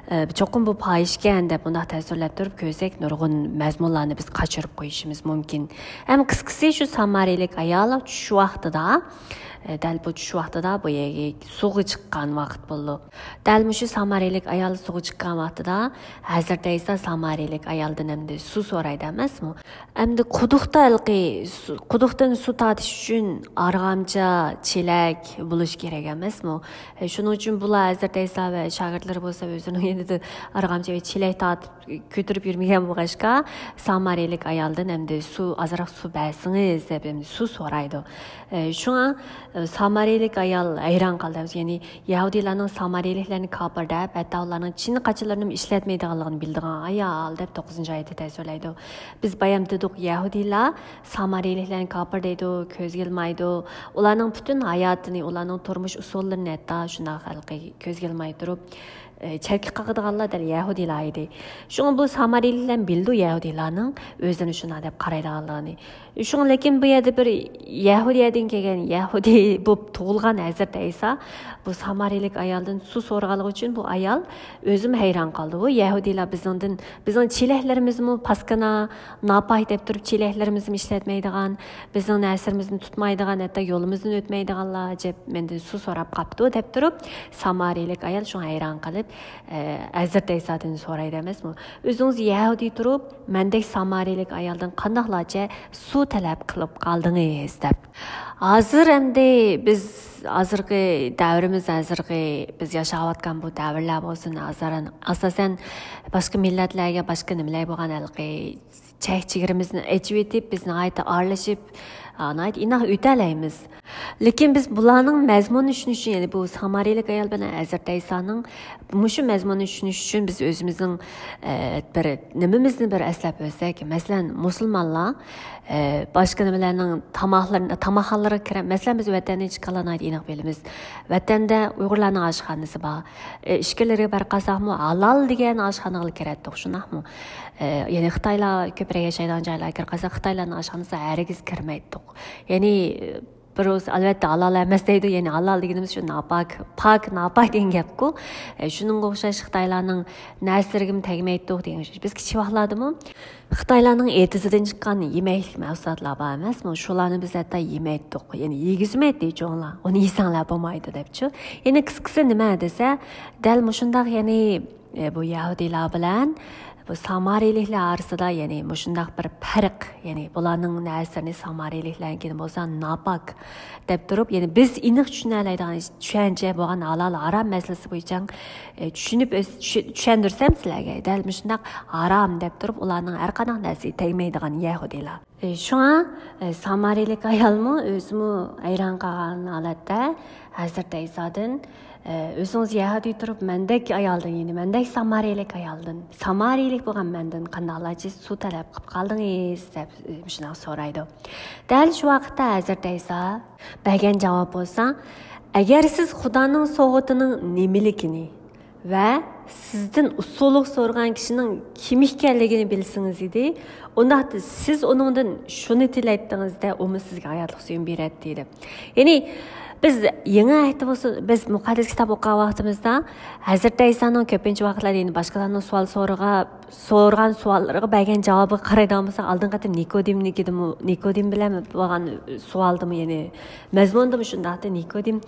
ئە، چوقۇم بۇ پاھىشكەن دەپ بۇنداق تەسۋىرلەپ تۇرۇپ كۆرسەك، نۇرغۇن مەزمۇنلارنى بىز قاچۇرۇپ قويۇشىمىز مۇمكىن. ھەم قىسقىسى، شۇ سامارىيلىك ئايال چۈش ۋاقتىدا، ئە، دەل بۇ چۈش ۋاقتىدا بۇ يەرگە سۇغا چىققان ۋاقىت بولىدۇ. دەل مۇشۇ سامارىيلىك ئايال سۇغا چىققان ۋاقتىدا ھەزرىتى ئەيسا سامارىيلىك ئايالدىن ئەمدى سۇ سورايدۇ ئەمەسمۇ؟ ئەمدى قۇدۇقتا ھېلىقى سۇ، قۇدۇقتىن سۇ تارتىش ئۈچۈن ئارغامچا، چېلەك بولۇش كېرەك ئەمەسمۇ؟ ئە، شۇنىڭ ئۈچۈن بۇلار، ھەزرىتى ئەيسا ۋە شاگىرتلىرى بولسا ئۆزىنىڭ يېنىدا ئارغامچا ۋە چېلەك تارتىپ كۆتۈرۈپ يۈرمىگەن بولغاچقا، سامارىيلىك ئايالدىن ئەمدى سۇ، ئازراق سۇ بەرسىڭىز دەپ ئەمدى سۇ سورايدۇ. ئە، شۇڭا، ئە، سامارىيلىك ئايال ھەيران قالدى. يەنى يەھۇدىيلارنىڭ سامارىيلىكلەرنى كاپىر دەپ، ھەتتا ئۇلارنىڭ چىن قاچىلىرىنىمۇ ئىشلەتمەيدىغانلىقىنى بىلىدىغان ئايال دەپ توققۇزىنچى ئايەتتە تەسۋىرلەيدۇ. بىز بايام دېدۇق، يەھۇدىيلار سامارىيلىكلەرنى كاپىر دەيدۇ، كۆزگە ئىلمايدۇ. ئۇلارنىڭ پۈتۈن ھاياتىنى، ئۇلارنىڭ تۇرمۇش ئۇسۇللىرىنى ھەتتا شۇنداق ھېلىقى كۆزگە ئىلماي تۇرۇپ، ئە، چەتكە قاقىدىغانلار دەل يەھۇدىيلار ئىدى. شۇڭا بۇ سامارىيلىكلار بىلىدۇ يەھۇدىيلارنىڭ ئۆزىنى شۇنداق دەپ قارايدىغانلىقىنى. شۇڭا، لېكىن بۇ يەردە بىر يەھۇدىيەدىن كەلگەن، يەھۇدىي بولۇپ تۇغۇلغان ھەزرىتى ئەيسا بۇ سامارىيلىك ئايالدىن سۇ سورىغانلىقى ئۈچۈن بۇ ئايال ئۆزىمۇ ھەيران قالدى. بۇ يەھۇدىيلار بىزنىڭدىن، بىزنىڭ چېلەكلىرىمىزمۇ پاسكىنا، ناپاك دەپ تۇرۇپ چېلەكلىرىمىزنى ئىشلەتمەيدىغان، بىزنىڭ نەرسىلىرىمىزنى تۇتمايدىغان، ھەتتا يولىمىزدىن ئۆتمەيدىغانلار ئەجەب مەندىن سۇ سوراپ قاپتۇ دەپ تۇرۇپ، سامارىيلىك ئايال شۇڭا ھەيران قېلىپ، ئە، ھەزرىتى ئەيسادىن سورايدۇ ئەمەسمۇ؟ ئۆزىڭىز يەھۇدىي تۇرۇپ، مەندەك سامارىيلىك ئايالدىن قانداقلارچە سۇ تەلەپ قىلىپ قالدىڭىز دەپ. ھازىر ئەمدى بىز ھازىرقى دەۋرىمىز، ھازىرقى بىز ياشاۋاتقان بۇ دەۋرلەر بولسۇن، ئاساسەن، ئاساسەن باشقا مىللەتلەرگە، باشقا نېمىلەرگە بولغان ھېلىقى چەك چېگرىمىزنى ئېچىۋېتىپ، بىز ناھايىتى ئارىلىشىپ، ئا، ناھايىتى ئىناق ئۆتەلەيمىز. لېكىن بىز بۇلارنىڭ مەزمۇنىنى چۈشىنىش ئۈچۈن، يەنى بۇ سامارىيلىك ئايال بىلەن ھەزرىتى ئەيسانىڭ مۇشۇ مەزمۇننى چۈشىنىش ئۈچۈن بىز ئۆزىمىزنىڭ، ئە، بىر نېمىمىزنى بىر ئەسلەپ ئۆتسەك، مەسىلەن، مۇسۇلمانلار، ئە، باشقا نېمىلەرنىڭ تاماقلىرىنى، تاماقخانىلارغا كىرە-، مەسىلەن، بىز ۋەتەندىن چىققانلار ناھايىتى ئېنىق بىلىمىز. ۋەتەندە ئۇيغۇرلارنىڭ ئاشخانىسى بار. ئە، ئىچكىرىلەرگە بېرىپ قالساقمۇ، ھالال دېگەن ئاشخانىغىلا كىرەتتۇق، شۇنداقمۇ؟ ئە، يەنى خىتايلار كۆپرەك ياشايدىغان جايلارغا كىرىپ قالساق، خىتايلارنىڭ ئاشخانىسىغا ھەرگىز كىرمەيتتۇق. يەنى، بىر ئۇ، ئەلۋەتتە، ھالال ئەمەس دەيدۇ. يەنى ھالال دېگىنىمىز شۇ ناپاك، پاك، ناپاك دېگەن گەپكۇ. ئە، شۇنىڭغا ئوخشاش خىتايلارنىڭ نەرسىلىرىگىمۇ تەگمەيتتۇق دېگەن ئوخشاش. بىز كىچىك ۋاقىتلاردىمۇ خىتايلارنىڭ ئېتىزىدىن چىققان يېمەكلىك مەھسۇلاتلار بار ئەمەسمۇ؟ شۇلارنى بىز ھەتتا يېمەيتتۇق. يەنى يېگۈزمەيتتى چوڭلار. ئۇنى يېسەڭلار بولمايدۇ دەپچۇ. يەنى قىسقىسى نېمە دېسە، دەل مۇشۇنداق، يەنى، ئە، بۇ يەھۇدىيلار بىلەن بۇ سامارىيلىكلار ئارىسىدا، يەنى مۇشۇنداق بىر پەرق، يەنى بۇلارنىڭ نەرسىلىرىنى سامارىيلىكلەرنىڭكىنى بولسا ناپاك دەپ تۇرۇپ، يەنى بىز ئېنىق چۈشىنەلەيدىغان چۈشەنچە بولغان ھالال ھارام مەسىلىسى بويىچە، ئە، چۈشىنىپ ئۆس-، چۈش-، چۈشەندۈرسەم سىلەرگە، دەل مۇشۇنداق ھارام دەپ تۇرۇپ، ئۇلارنىڭ ھەر قانداق نەرسىگە تەگمەيدىغان يەھۇدىيلار. شۇڭا سامارىيلىك ئايالمۇ ئۆزىمۇ ھەيران قالغان ھالەتتە ھەزرىتى ئەيسادىن، ئۆزىڭىز يەھۇدىي تۇرۇپ مەندەك ئايالدىن، يەنى مەندەك سامارىيلىك ئايالدىن، سامارىيلىك بولغان مەندىن قانداقلارچە سۇ تەلەپ قىلىپ قالدىڭىز؟ دەپ مۇشۇنداق سورايدۇ. دەل شۇ ۋاقىتتا ھەزرىتى ئەيسا بەرگەن جاۋاب بولسا، ئەگەر سىز خۇدانىڭ سوۋغىتىنىڭ نېمىلىكىنى ۋە سىزدىن ئۇسسۇلۇق سورىغان كىشىنىڭ كىم ئىكەنلىكىنى بىلسىڭىز ئىدى، ئۇنداقتا سىز ئۇنىڭدىن شۇنى تىلەيتتىڭىز-دە، ئۇمۇ سىزگە ھاياتلىق سۈيىنى بېرەتتى، دەپ. يەنى بىز يېڭى ئەھدتە بولسا، بىز مۇقەددەس كىتاب ئوقۇغان ۋاقتىمىزدا ھەزرىتى ئەيسانىڭ كۆپىنچە ۋاقىتلاردا، يەنى باشقىلارنىڭ سوئال سورىغا-، سورىغان سوئاللىرىغا بەرگەن جاۋابىغا قارايدىغان بولساق، ئالدىنقى قېتىم نىكودىمنىڭكىدىمۇ، نىكودىم بىلەن بولغان سوئالدىمۇ، يەنى مەزمۇندىمۇ شۇنداقتى. نىكودىم،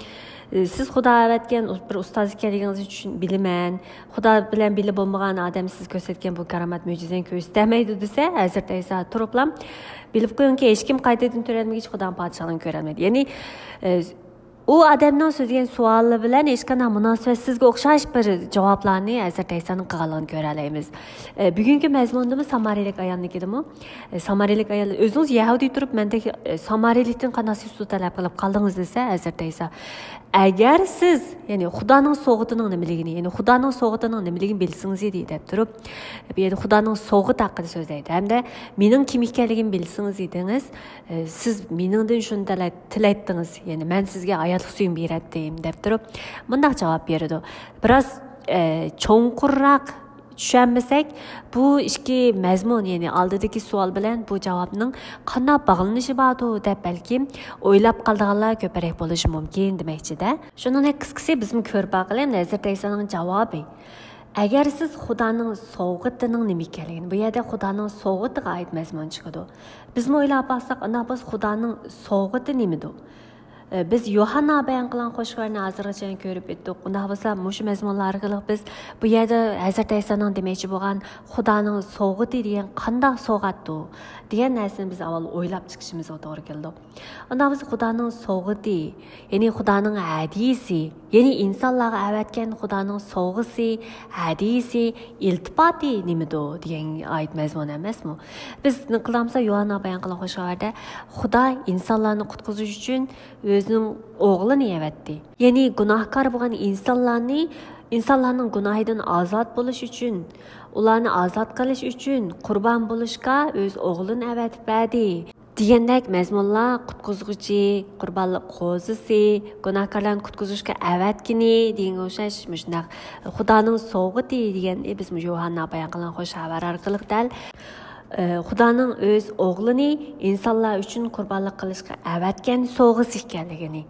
سىز خۇدا ئەۋەتكەن بىر ئۇستاز ئىكەنلىكىڭىزنى چۈشىنىپ بىلىمەن. خۇدا بىلەن بىللە بولمىغان ئادەم سىز كۆرسەتكەن بۇ كارامەت مۆجىزىنى كۆرسىتەلمەيدۇ، دېسە، ھەزرىتى ئەيسا تۇرۇپلا، بىلىپ قويۇڭكى، ھېچكىم قايتىدىن تۆرەلمىگىچە خۇدانىڭ پادىشاھلىقىنى كۆرەلمەيدۇ. يەنى، ئە، ئۇ ئادەمنىڭ سۆزلىگەن سوئالى بىلەن ھېچقانداق مۇناسىۋەتسىزگە ئوخشاش بىر جاۋابلارنى ھەزرىتى ئەيسانىڭ قىلغانلىقىنى كۆرەلەيمىز. ئە، بۈگۈنكى مەزمۇندىمۇ سامارىيلىك ئايالنىڭكىدىمۇ، ئە، سامارىيلىك ئايال، ئۆزىڭىز يەھۇدىي تۇرۇپ مەندەك، ئە، سامارىيلىكتىن قانداق سۇ تەلەپ قىلىپ قالدىڭىز، دېسە، ھەزرىتى ئەيسا، ئەگەر سىز، يەنى خۇدانىڭ سوۋغىتىنىڭ نېمىلىكىنى، يەنى خۇدانىڭ سوۋغىتىنىڭ نېمىلىكىنى بىلسىڭىز ئىدى، دەپ تۇرۇپ، بۇ يەردە خۇدانىڭ سوۋغىتى ھەققىدە سۆزلەيدۇ ھەمدە مېنىڭ كىم ئىكەنلىكىمنى بىلسىڭىز ئىدىڭىز، ئە، سىز مېنىڭدىن شۇنى تىلەي-، تىلەيتتىڭىز، يەنى مەن سىزگە ھاياتلىق سۈيىنى بېرەتتىم، دەپ تۇرۇپ، مۇنداق جاۋاب بېرىدۇ. بىراز، ئە، چوڭقۇرراق چۈشەنمىسەك، بۇ ئىككى مەزمۇن، يەنى ئالدىدىكى سوئال بىلەن بۇ جاۋابنىڭ قانداق باغلىنىشى باردۇ، دەپ بەلكىم ئويلاپ قالىدىغانلار كۆپرەك بولۇشى مۇمكىن دېمەكچىدە. شۇنىڭدەك قىسقىسى بىزمۇ كۆرۈپ باقىلى، ھەزرىتى ئەيسانىڭ جاۋابى. ئەگەر سىز خۇدانىڭ سوۋغىتىنىڭ نېمە ئىكەنلىكىنى، بۇ يەردە خۇدانىڭ سوۋغىتىغا ئائىت مەزمۇن چىقىدۇ. بىزمۇ ئويلاپ باقساق، ئۇنداق بولسا خۇدانىڭ سوۋغىتى نېمىدۇ؟ ئە، بىز يوھاننا بايان قىلغان خوش خەۋەرنى ھازىرغىچە كۆرۈپ ئۆتتۇق. ئۇنداق بولسا، مۇشۇ مەزمۇنلار ئارقىلىق بىز بۇ يەردە ھەزرىتى ئەيسانىڭ دېمەكچى بولغان خۇدانىڭ سوۋغىتى دېگەن قانداق سوۋغاتتۇ؟ دېگەن نەرسىنى بىز ئاۋۋال ئويلاپ چىقىشىمىزغا توغرا كېلىدۇ. ئۇنداق بولسا خۇدانىڭ سوۋغىتى، يەنى خۇدانىڭ ھەدىيىسى، يەنى ئىنسانلارغا ئەۋەتكەن خۇدانىڭ سوۋغىسى، ھەدىيىسى، ئىلتىپاتى نېمىدۇ دېگەنگە ئائىت مەزمۇن ئەمەسمۇ؟ بىز نېمە قىلامىز؟ يوھاننا بايان قىلغان خوش خەۋەردە خۇدا ئىنسانلارنى قۇتقۇزۇش ئۈچۈن ئۆزىنىڭ ئوغلىنى ئەۋەتتى. يەنى گۇناھكار بولغان ئىنسانلارنى، ئىنسانلارنىڭ گۇناھىدىن ئازاد بولۇش ئۈچۈن، ئۇلارنى ئازاد قىلىش ئۈچۈن قۇربان بولۇشقا ئۆز ئوغلىنى ئەۋەتىپ بەردى. دېگەندەك مەزمۇنلار قۇتقۇزغۇچى، قۇربانلىق قوزىسى، گۇناھكارلارنى قۇتقۇزۇشقا ئەۋەتكىنى دېگەنگە ئوخشاش مۇشۇنداق خۇدانىڭ سوۋغىتى دېگەننى بىز مۇشۇ يوھاننا بايان قىلغان خوش خەۋەر ئارقىلىق دەل، ئە، خۇدانىڭ ئۆز ئوغلىنى ئىنسانلار ئۈچۈن قۇربانلىق قىلىشقا ئەۋەتكەن سوۋغىسى ئىكەنلىكىنى،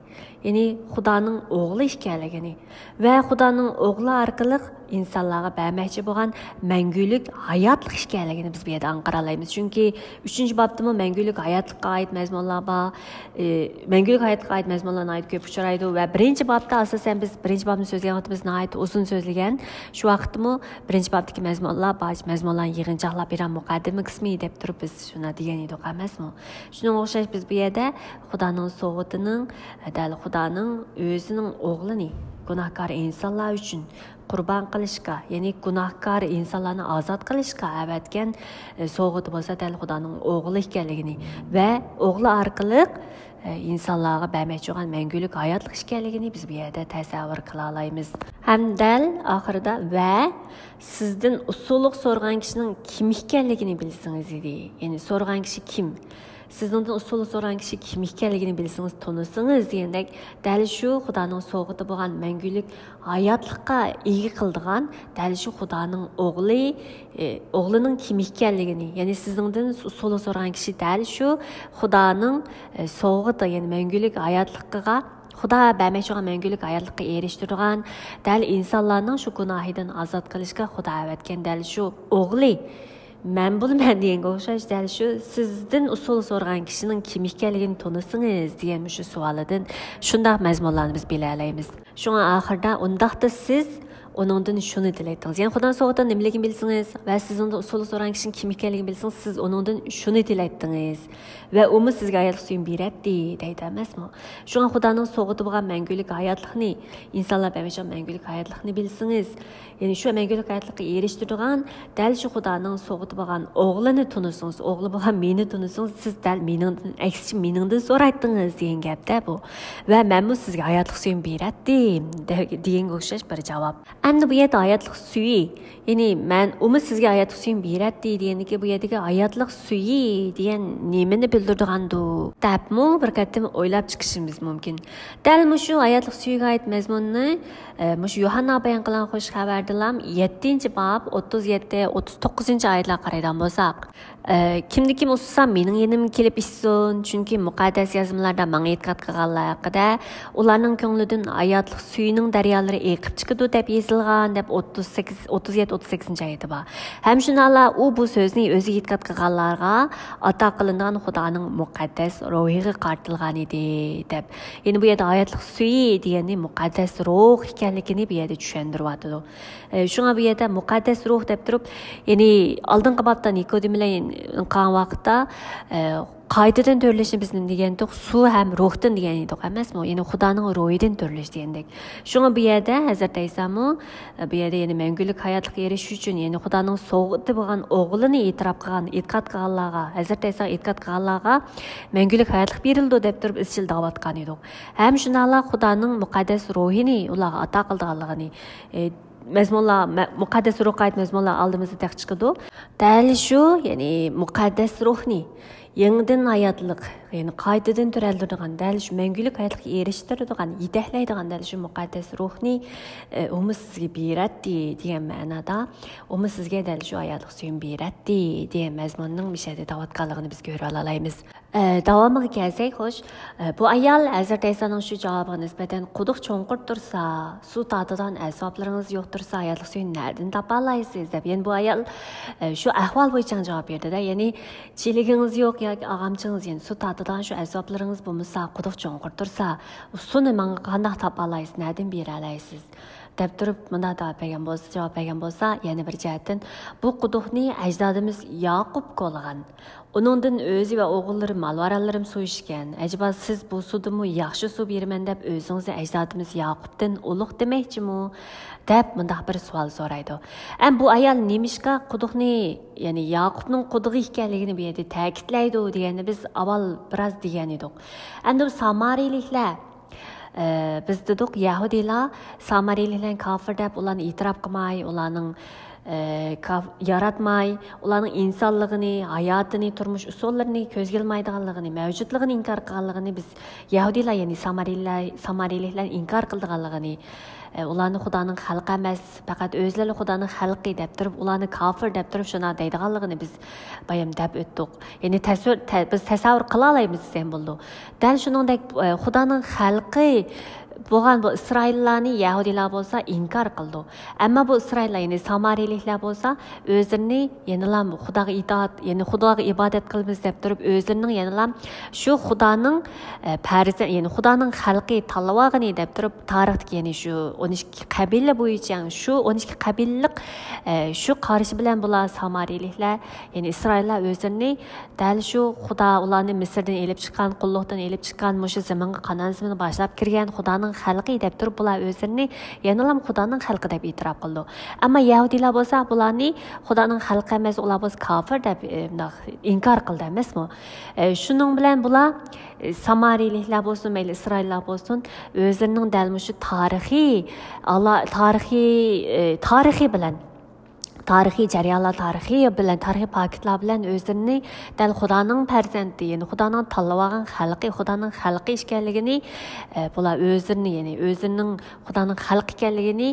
يەنى خۇدانىڭ ئوغلى ئىكەنلىكىنى ۋە خۇدانىڭ ئوغلى ئارقىلىق ئىنسانلارغا بەرمەكچى بولغان مەڭگۈلۈك ھاياتلىق ئىكەنلىكىنى بىز بۇ يەردە ئاڭقىرالايمىز. چۈنكى ئۈچىنچى بابتىمۇ مەڭگۈلۈك ھاياتلىققا ئائىت مەزمۇنلار بار. ئى، مەڭگۈلۈك ھاياتلىققا ئائىت مەزمۇنلار ناھايىتى كۆپ ئۇچرايدۇ ۋە بىرىنچى بابتا، ئاساسەن، بىز بىرىنچى بابنى سۆزلىگەن ۋاقتىمىز ناھايىتى ئۇزۇن سۆزلىگەن. شۇ ۋاقىتتىمۇ بىرىنچى بابتىكى مەزمۇنلار بار، مەزمۇنلارنى يىغىنچاقلاپ بېرەم، مۇقەددىمە قىسمى دەپ تۇرۇپ بىز شۇنداق دېگەن ئىدۇق ئەمەسمۇ؟ شۇنىڭغا ئوخشاش بىز بۇ يەردە خۇدانىڭ سوۋغىتىنىڭ، دەل خۇدانىڭ ئۆزىنىڭ ئوغلىنى گۇناھكار ئىنسانلار ئۈچۈن قۇربان قىلىشقا، يەنى گۇناھكار ئىنسانلارنى ئازاد قىلىشقا ئەۋەتكەن، ئە، سوۋغىتى بولسا دەل خۇدانىڭ ئوغلى ئىكەنلىكىنى ۋە ئوغلى ئارقىلىق، ئە، ئىنسانلارغا بەرمەكچى بولغان مەڭگۈلۈك ھاياتلىق ئىكەنلىكىنى بىز بۇ يەردە تەسەۋۋۇر قىلالايمىز. ھەم دەل ئاخىرىدا، ۋە سىزدىن ئۇسسۇلۇق سورىغان كىشىنىڭ كىم ئىكەنلىكىنى بىلسىڭىز ئىدى. يەنى سورىغان كىشى كىم؟ سىزنىڭدىن ئۇسسۇلۇق سورىغان كىشى كىم ئىكەنلىكىنى بىلسىڭىز، تونۇسىڭىز دېگەندەك، دەل شۇ خۇدانىڭ سوۋغىتى بولغان مەڭگۈلۈك ھاياتلىققا ئىگە قىلىدىغان دەل شۇ خۇدانىڭ ئوغلى، ئى، ئوغلىنىڭ كىم ئىكەنلىكىنى، يەنى سىزنىڭدىن سولا سورىغان كىشى دەل شۇ خۇدانىڭ، ئى، سوۋغىتى، يەنى مەڭگۈلۈك ھاياتلىقىغا خۇدا بەرمەكچى بولغان مەڭگۈلۈك ھاياتلىققا ئېرىشتۈرىدىغان، دەل ئىنسانلارنىڭ شۇ گۇناھىدىن ئازاد قىلىشقا خۇدا ئەۋەتكەن دەل شۇ ئوغلى. مەن بولىمەن دېگەنگە ئوخشاش، دەل شۇ سىزدىن ئۇسسۇل سورىغان كىشىنىڭ كىم ئىكەنلىكىنى تونۇسىڭىز دېگەن مۇشۇ سوئالىدىن شۇنداق مەزمۇنلارنى بىز بىلەلەيمىز. شۇڭا ئاخىرىدا، ئۇنداقتا سىز ئۇنىڭدىن شۇنى تىلەيتتىڭىز. يەنى خۇدانىڭ سوۋغىتىنىڭ نېمىلىكىنى بىلسىڭىز ۋە سىز ئۇنىڭدىن ئۇسۇلى سورىغان كىشىنىڭ كىم ئىكەنلىكىنى بىلسىڭىز، سىز ئۇنىڭدىن شۇنى تىلەيتتىڭىز. ۋە ئۇمۇ سىزگە ھاياتلىق سۈيىنى بېرەتتى، دەيدۇ ئەمەسمۇ؟ شۇڭا خۇدانىڭ سوۋغىتى بولغان مەڭگۈلۈك ھاياتلىقنى، ئىنسانلار بەرمەكچى بولغان مەڭگۈلۈك ھاياتلىقنى بىلسىڭىز، يەنى شۇ مەڭگۈلۈك ھاياتلىققا ئېرىشتۈرىدىغان دەل شۇ خۇدانىڭ سوۋغىتى بولغان ئوغلىنى تونۇسىڭىز، ئوغلى بولغان مېنى تونۇسىڭىز، سىز دەل مېنىڭدىن، ئەكسىچە مېنىڭدىن سورايتتىڭىز دېگەن گەپتە بۇ. ۋە مەنمۇ سىزگە ھاياتلىق سۈيىنى بېرەتتىم، دە-، دېگەنگە ئوخشاش بىر جاۋاب. ئەمدى بۇ يەردە ھاياتلىق سۈيى، يەنى مەن ئۇمۇ سىزگە ھاياتلىق سۈيىنى بېرەتتى دېگەندىكى بۇ يەردىكى ھاياتلىق سۈيى دېگەن نېمىنى بىلدۈرىدىغاندۇ دەپمۇ بىر قېتىم ئويلاپ چىقىشىمىز مۇمكىن. دەل مۇشۇ ھاياتلىق سۈيىگە ئائىت مەزمۇننى، ئە، مۇشۇ يوھاننا بايان قىلغان خۇش خەۋەردىلا يەتتىنچى باب، ئوتتۇز يەتتە، ئوتتۇز توققۇزىنچى ئايەتلەرگە قارايدىغان بولساق، ئە، كىمدە كىم ئۇسسا، مېنىڭ يېنىمغا كېلىپ ئىچسۇن، چۈنكى مۇقەددەس يازمىلاردا ماڭا ئېتىقاد قىلغانلار ھەققىدە، ئۇلارنىڭ كۆڭلىدىن ھاياتلىق سۈيىنىڭ دەريالىرى ئېقىپ چىقىدۇ دەپ يېزىلغان، دەپ ئوتتۇز سەككىز، ئوتتۇز يەتتە، ئوتتۇز سەككىزىنچى ئايىتى بار. ھەم شۇنداقلا ئۇ بۇ سۆزنى ئۆزىگە ئېتىقاد قىلغانلارغا ئاتا قىلىنغان خۇدانىڭ مۇقەددەس روھىغا قارىتىلغان ئىدى، دەپ. يەنى بۇ يەردە ھاياتلىق سۈيى دېگەننى مۇقەددەس روھ ئىكەنلىكىنى بۇ يەردە چۈشەندۈرۈۋاتىدۇ. ئە، شۇڭا بۇ يەردە مۇقەددەس روھ دەپ تۇرۇپ، يەنى ئالدىنقى بابتا نىكودېم بىلەن قىلغان ۋاقىتتا، ئە، قايتىدىن تۆرىلىشنى بىز نېمە دېگەنتۇق؟ سۇ ھەم روھتىن دېگەن ئىدۇق ئەمەسمۇ؟ يەنى خۇدانىڭ روھىدىن تۆرىلىش دېگەندەك. شۇڭا بۇ يەردە ھەزرەت ئەيسامۇ، ئە، بۇ يەردە يەنە مەڭگۈلۈك ھاياتلىققا ئېرىشىش ئۈچۈن، يەنى خۇدانىڭ سوۋغىتى بولغان ئوغلىنى ئېتىراپ قىلغان، ئېتىقاد قىلغانلارغا، ھەزرەت ئەيساغا ئېتىقاد قىلغانلارغا مەڭگۈلۈك ھاياتلىق بېرىلىدۇ دەپ تۇرۇپ ئىزچىل دەۋاتقان ئىدۇق. ھەم شۇنداقلا خۇدانىڭ مۇقەددەس روھىنى ئۇلارغا ئاتا قىلىدىغانلىقىنى، ئە، مەزمۇنلار، مە-، مۇقەددەس روھقا ئائىت مەزمۇنلار ئالدىمىزدا تېخى چىقىدۇ. دەل شۇ، يەنى مۇقەددەس روھنى، يېڭىدىن ھاياتلىق، يەنى قايتىدىن تىرىلدۈرىدىغان، دەل شۇ مەڭگۈلۈك ھاياتلىققا ئېرىشتۈرىدىغان، يېتەكلەيدىغان دەل شۇ مۇقەددەس روھنى، ئە، ئۇمۇ سىزگە بېرەتتى دېگەن مەنادا، ئۇمۇ سىزگە دەل شۇ ھاياتلىق سۈيىنى بېرەتتى دېگەن مەزمۇننىڭ مۇشۇ يەردە دەۋاتقانلىقىنى بىز كۆرۈۋالالايمىز. ئە، داۋامىغا كەلسەك، خوش، ئە، بۇ ئايال ھەزرىتى ئەيسانىڭ شۇ جاۋابىغا نىسبەتەن، «قۇدۇق چوڭقۇر تۇرسا، سۇ تارتىدىغان ئەسۋابلىرىڭىز يوق تۇرسا، ھاياتلىق سۈيىنى نەدىن تاپالايسىز؟» دەپ، يەنە بۇ ئايال، ئە، شۇ ئەھۋال بويىچە جاۋاب بەردى-دە، يەنى، «چېلىكىڭىز يوق ياكى ئاغامچىڭىز، يەنى سۇ تارتىدىغان شۇ ئەسۋابلىرىڭىز بولمىسا، قۇدۇق چوڭقۇر تۇرسا، سۇنى ماڭا قانداق تاپالايسىز، نەدىن بېرەلەيسىز؟» دەپ تۇرۇپ، مۇنداق جاۋاب بەرگەن بولسا، جاۋاب بەرگەن بولسا، يەنە بىر جەھەتتىن، «بۇ قۇدۇقنى ئەجدادىمىز ياقۇپ كولىغان. ئۇنىڭدىن ئۆزى ۋە ئوغۇللىرى، مال-ۋارانلىرىمۇ سۇ ئىچكەن. ئەجەبا، سىز بۇ سۇدىنمۇ ياخشى سۇ بېرىمەن دەپ ئۆزىڭىزنى ئەجدادىمىز ياقۇپتىن ئۇلۇغ دېمەكچىمۇ؟» دەپ مۇنداق بىر سوئال سورايدۇ. ئەم بۇ ئايال نېمىشقا قۇدۇقنى، يەنى ياقۇپنىڭ قۇدۇقى ئىكەنلىكىنى بۇ يەردە تەكىتلەيدۇ دېگەننى بىز ئاۋۋال بىراز دېگەن ئىدۇق. ئەمدى بۇ سامارىيلىكلەر، ئە، بىز دېدۇق، يەھۇدىيلار سامارىيلىكلارنى كاپىر دەپ، ئۇلارنى ئېتىراپ قىلماي، ئۇلارنىڭ، ئە، كاف-، ياراتماي، ئۇلارنىڭ ئىنسانلىقىنى، ھاياتىنى، تۇرمۇش ئۇسۇللىرىنى كۆزگە ئىلمايدىغانلىقىنى، مەۋجۇتلۇقىنى ئىنكار قىلغانلىقىنى بىز، يەھۇدىيلار، يەنى سامارىيلار، سامارىيلىكلار ئىنكار قىلىدىغانلىقىنى، ئە، ئۇلارنى خۇدانىڭ خەلقى ئەمەس، پەقەت ئۆزلىرىلا خۇدانىڭ خەلقى دەپ تۇرۇپ، ئۇلارنى كاپىر دەپ تۇرۇپ، شۇنداق دەيدىغانلىقىنى بىز بايام دەپ ئۆتتۇق. يەنى تەسۋىر، تە-، بىز تەسەۋۋۇر قىلالايمىز دېسەم بولىدۇ. دەل شۇنىڭدەك، ئە، خۇدانىڭ خەلقى بولغان بۇ ئىسرائىللارنى يەھۇدىيلار بولسا ئىنكار قىلىدۇ. ئەمما بۇ ئىسرائىللار، يەنى سامارىيلىكلار بولسا ئۆزلىرىنى يەنىلا خۇداغا ئىتائەت، يەنى خۇداغا ئىبادەت قىلىمىز دەپ تۇرۇپ، ئۆزلىرىنىڭ يەنىلا شۇ خۇدانىڭ، ئە، پەرزەن-، يەنى خۇدانىڭ خەلقى تاللىۋالغىنى دەپ تۇرۇپ، تارىختىكى، يەنى شۇ ئون ئىككى قەبىلە بويىچە، شۇ ئون ئىككى قەبىلىلىك، ئە، شۇ قارىشى بىلەن بۇلار سامارىيلىكلار، يەنى ئىسرائىللار ئۆزلىرىنى دەل شۇ خۇدا ئۇلارنى مىسىردىن ئېلىپ چىققان، قۇللۇقتىن ئېلىپ چىققان، مۇشۇ زېمىنغا، قانائان زېمىنىغا باشلاپ كىرگەن خۇدانىڭ خەلقى دەپ تۇرۇپ، بۇلار ئۆزلىرىنى يەنىلا خۇدانىڭ خەلقى دەپ ئېتىراپ قىلىدۇ. ئەمما يەھۇدىيلار بولسا بۇلارنى خۇدانىڭ خەلقى ئەمەس، ئۇلار بولسا كاپىر دەپ، ئە، مۇنداق ئىنكار قىلدى ئەمەسمۇ؟ ئە، شۇنىڭ بىلەن بۇلار، ئە، سامارىيلىكلار بولسۇن، مەيلى ئىسرائىللار بولسۇن، ئۆزلىرىنىڭ دەل مۇشۇ تارىخىي، ئالا-، تارىخىي، ئە، تارىخى بىلەن، تارىخىي جەريانلار، تارىخىي بىلەن، تارىخىي پاكىتلار بىلەن ئۆزلىرىنى دەل خۇدانىڭ پەرزەنتى، يەنى خۇدانىڭ تاللىۋالغان خەلقى، خۇدانىڭ خەلقى ئىكەنلىكىنى، ئە، بۇلار ئۆزلىرىنى، يەنى ئۆزلىرىنىڭ خۇدانىڭ خەلقى ئىكەنلىكىنى،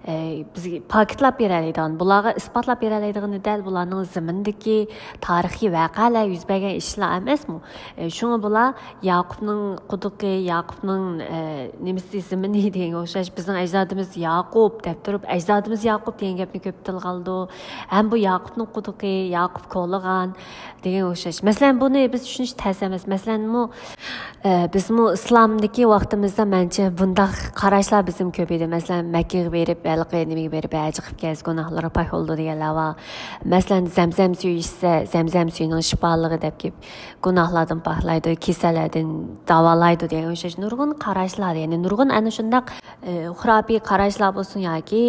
ئە، بىزگە پاكىتلاپ بېرەلەيدىغان، بۇلارغا ئىسپاتلاپ بېرەلەيدىغىنى دەل بۇلارنىڭ زېمىنىدىكى تارىخىي ۋەقەلەر، يۈز بەرگەن ئىشلار ئەمەسمۇ؟ ئە، شۇڭا بۇلار ياقۇپنىڭ قۇدۇقى، ياقۇپنىڭ، ئە، نېمىسى، زېمىنى دېگەنگە ئوخشاش، بىزنىڭ ئەجدادىمىز ياقۇپ دەپ تۇرۇپ، ئەجدادىمىز ياقۇپ دېگەن گەپنى كۆپ تىلغا ئالىدۇ. ھەم بۇ ياقۇپنىڭ قۇدۇقى، ياقۇپ كولىغان دېگەن ئوخشاش. مەسىلەن، بۇنى بىز چۈشىنىش تەس ئەمەس. مەسىلەن، بۇ، ئە، بىزمۇ ئىسلامدىكى ۋاقتىمىزدا مەنچە بۇنداق قاراشلار بىزمۇ كۆپ ئىدى. مەسىلەن، مەككىگە بېرىپ، ھېلىقى نېمىگە بېرىپ، ھەج قىلىپ كەلسە گۇناھلىرى پاك بولىدۇ دېگەنلەر بار. مەسىلەن، زەمزەم سۈيى ئىچسە، زەمزەم سۈيىنىڭ شىپالىقى دەپ كېلىپ گۇناھلاردىن پاكلايدۇ، كېسەللەردىن داۋالايدۇ دېگەن ئوخشاش نۇرغۇن قاراشلار، يەنى نۇرغۇن ئەنە شۇنداق ئى، خۇراپىي قاراشلار بولسۇن ياكى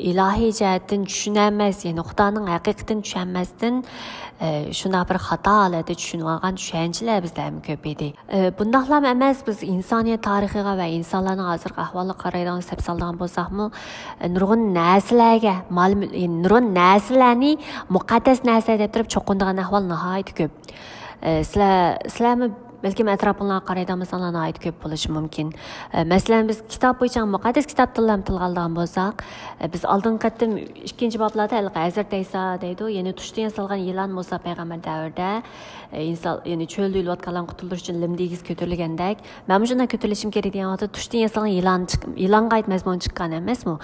ئىلاھىي جەھەتتىن چۈشىنەلمەس، يەنى خۇدانىڭ ھەقىقىتىنى چۈشەنمەستىن، ئى، شۇنداق بىر خاتا ھالەتتە چۈشىنىۋالغان چۈشەنچىلەرمۇ كۆپ ئىدى. ئى، بۇنداقلارمۇ ئەمەس، بىز ئىنسانىيەت تارىخىغا ۋە ئىنسانلارنىڭ ھازىرقى ئەھۋالىغا قارايدىغان، سەپ سالىدىغان بولساقمۇ، ئى، نۇرغۇن نەرسىلەرگە، مال-، ئى، نۇرغۇن نەرسىلەرنى مۇقەددەس نەرسە دەپ تۇرۇپ چوقۇنىدىغان ئەھۋال ناھايىتى كۆپ. ئى، سىلەر، سىلەرمۇ بەلكىم ئەتراپىڭلارغا قارايدىغان بولساڭلار ناھايىتى كۆپ بولۇشى مۇمكىن. ئە، مەسىلەن، بىز كىتاب بويىچە مۇقەددەس كىتاب تىللام تىلغا ئالىدىغان بولساق، ئە، بىز ئالدىنقى قېتىم ئىككىنچى بابلاردا ھېلىقى ھەزرىتى ئەيسا دەيدۇ، يەنى تۇشتىن ياسالغان يىلان مۇسا پەيغەمبەر دەۋرىدە، ئە، ئىنسان، يەنى چۆلدە ئۆلۈۋاتقانلارنى قۇتۇلدۇرۇش ئۈچۈن لىم دېگۈسى كۆتۈرۈلگەندەك، مەنمۇ شۇنداق كۆتۈرۈلۈشۈم كېرەك دېگەن ۋاقىتتا تۇشتىن ياسالغان يىلان چىق-، يىلانغا ئائىت مەزمۇن چىققان ئەمەسمۇ؟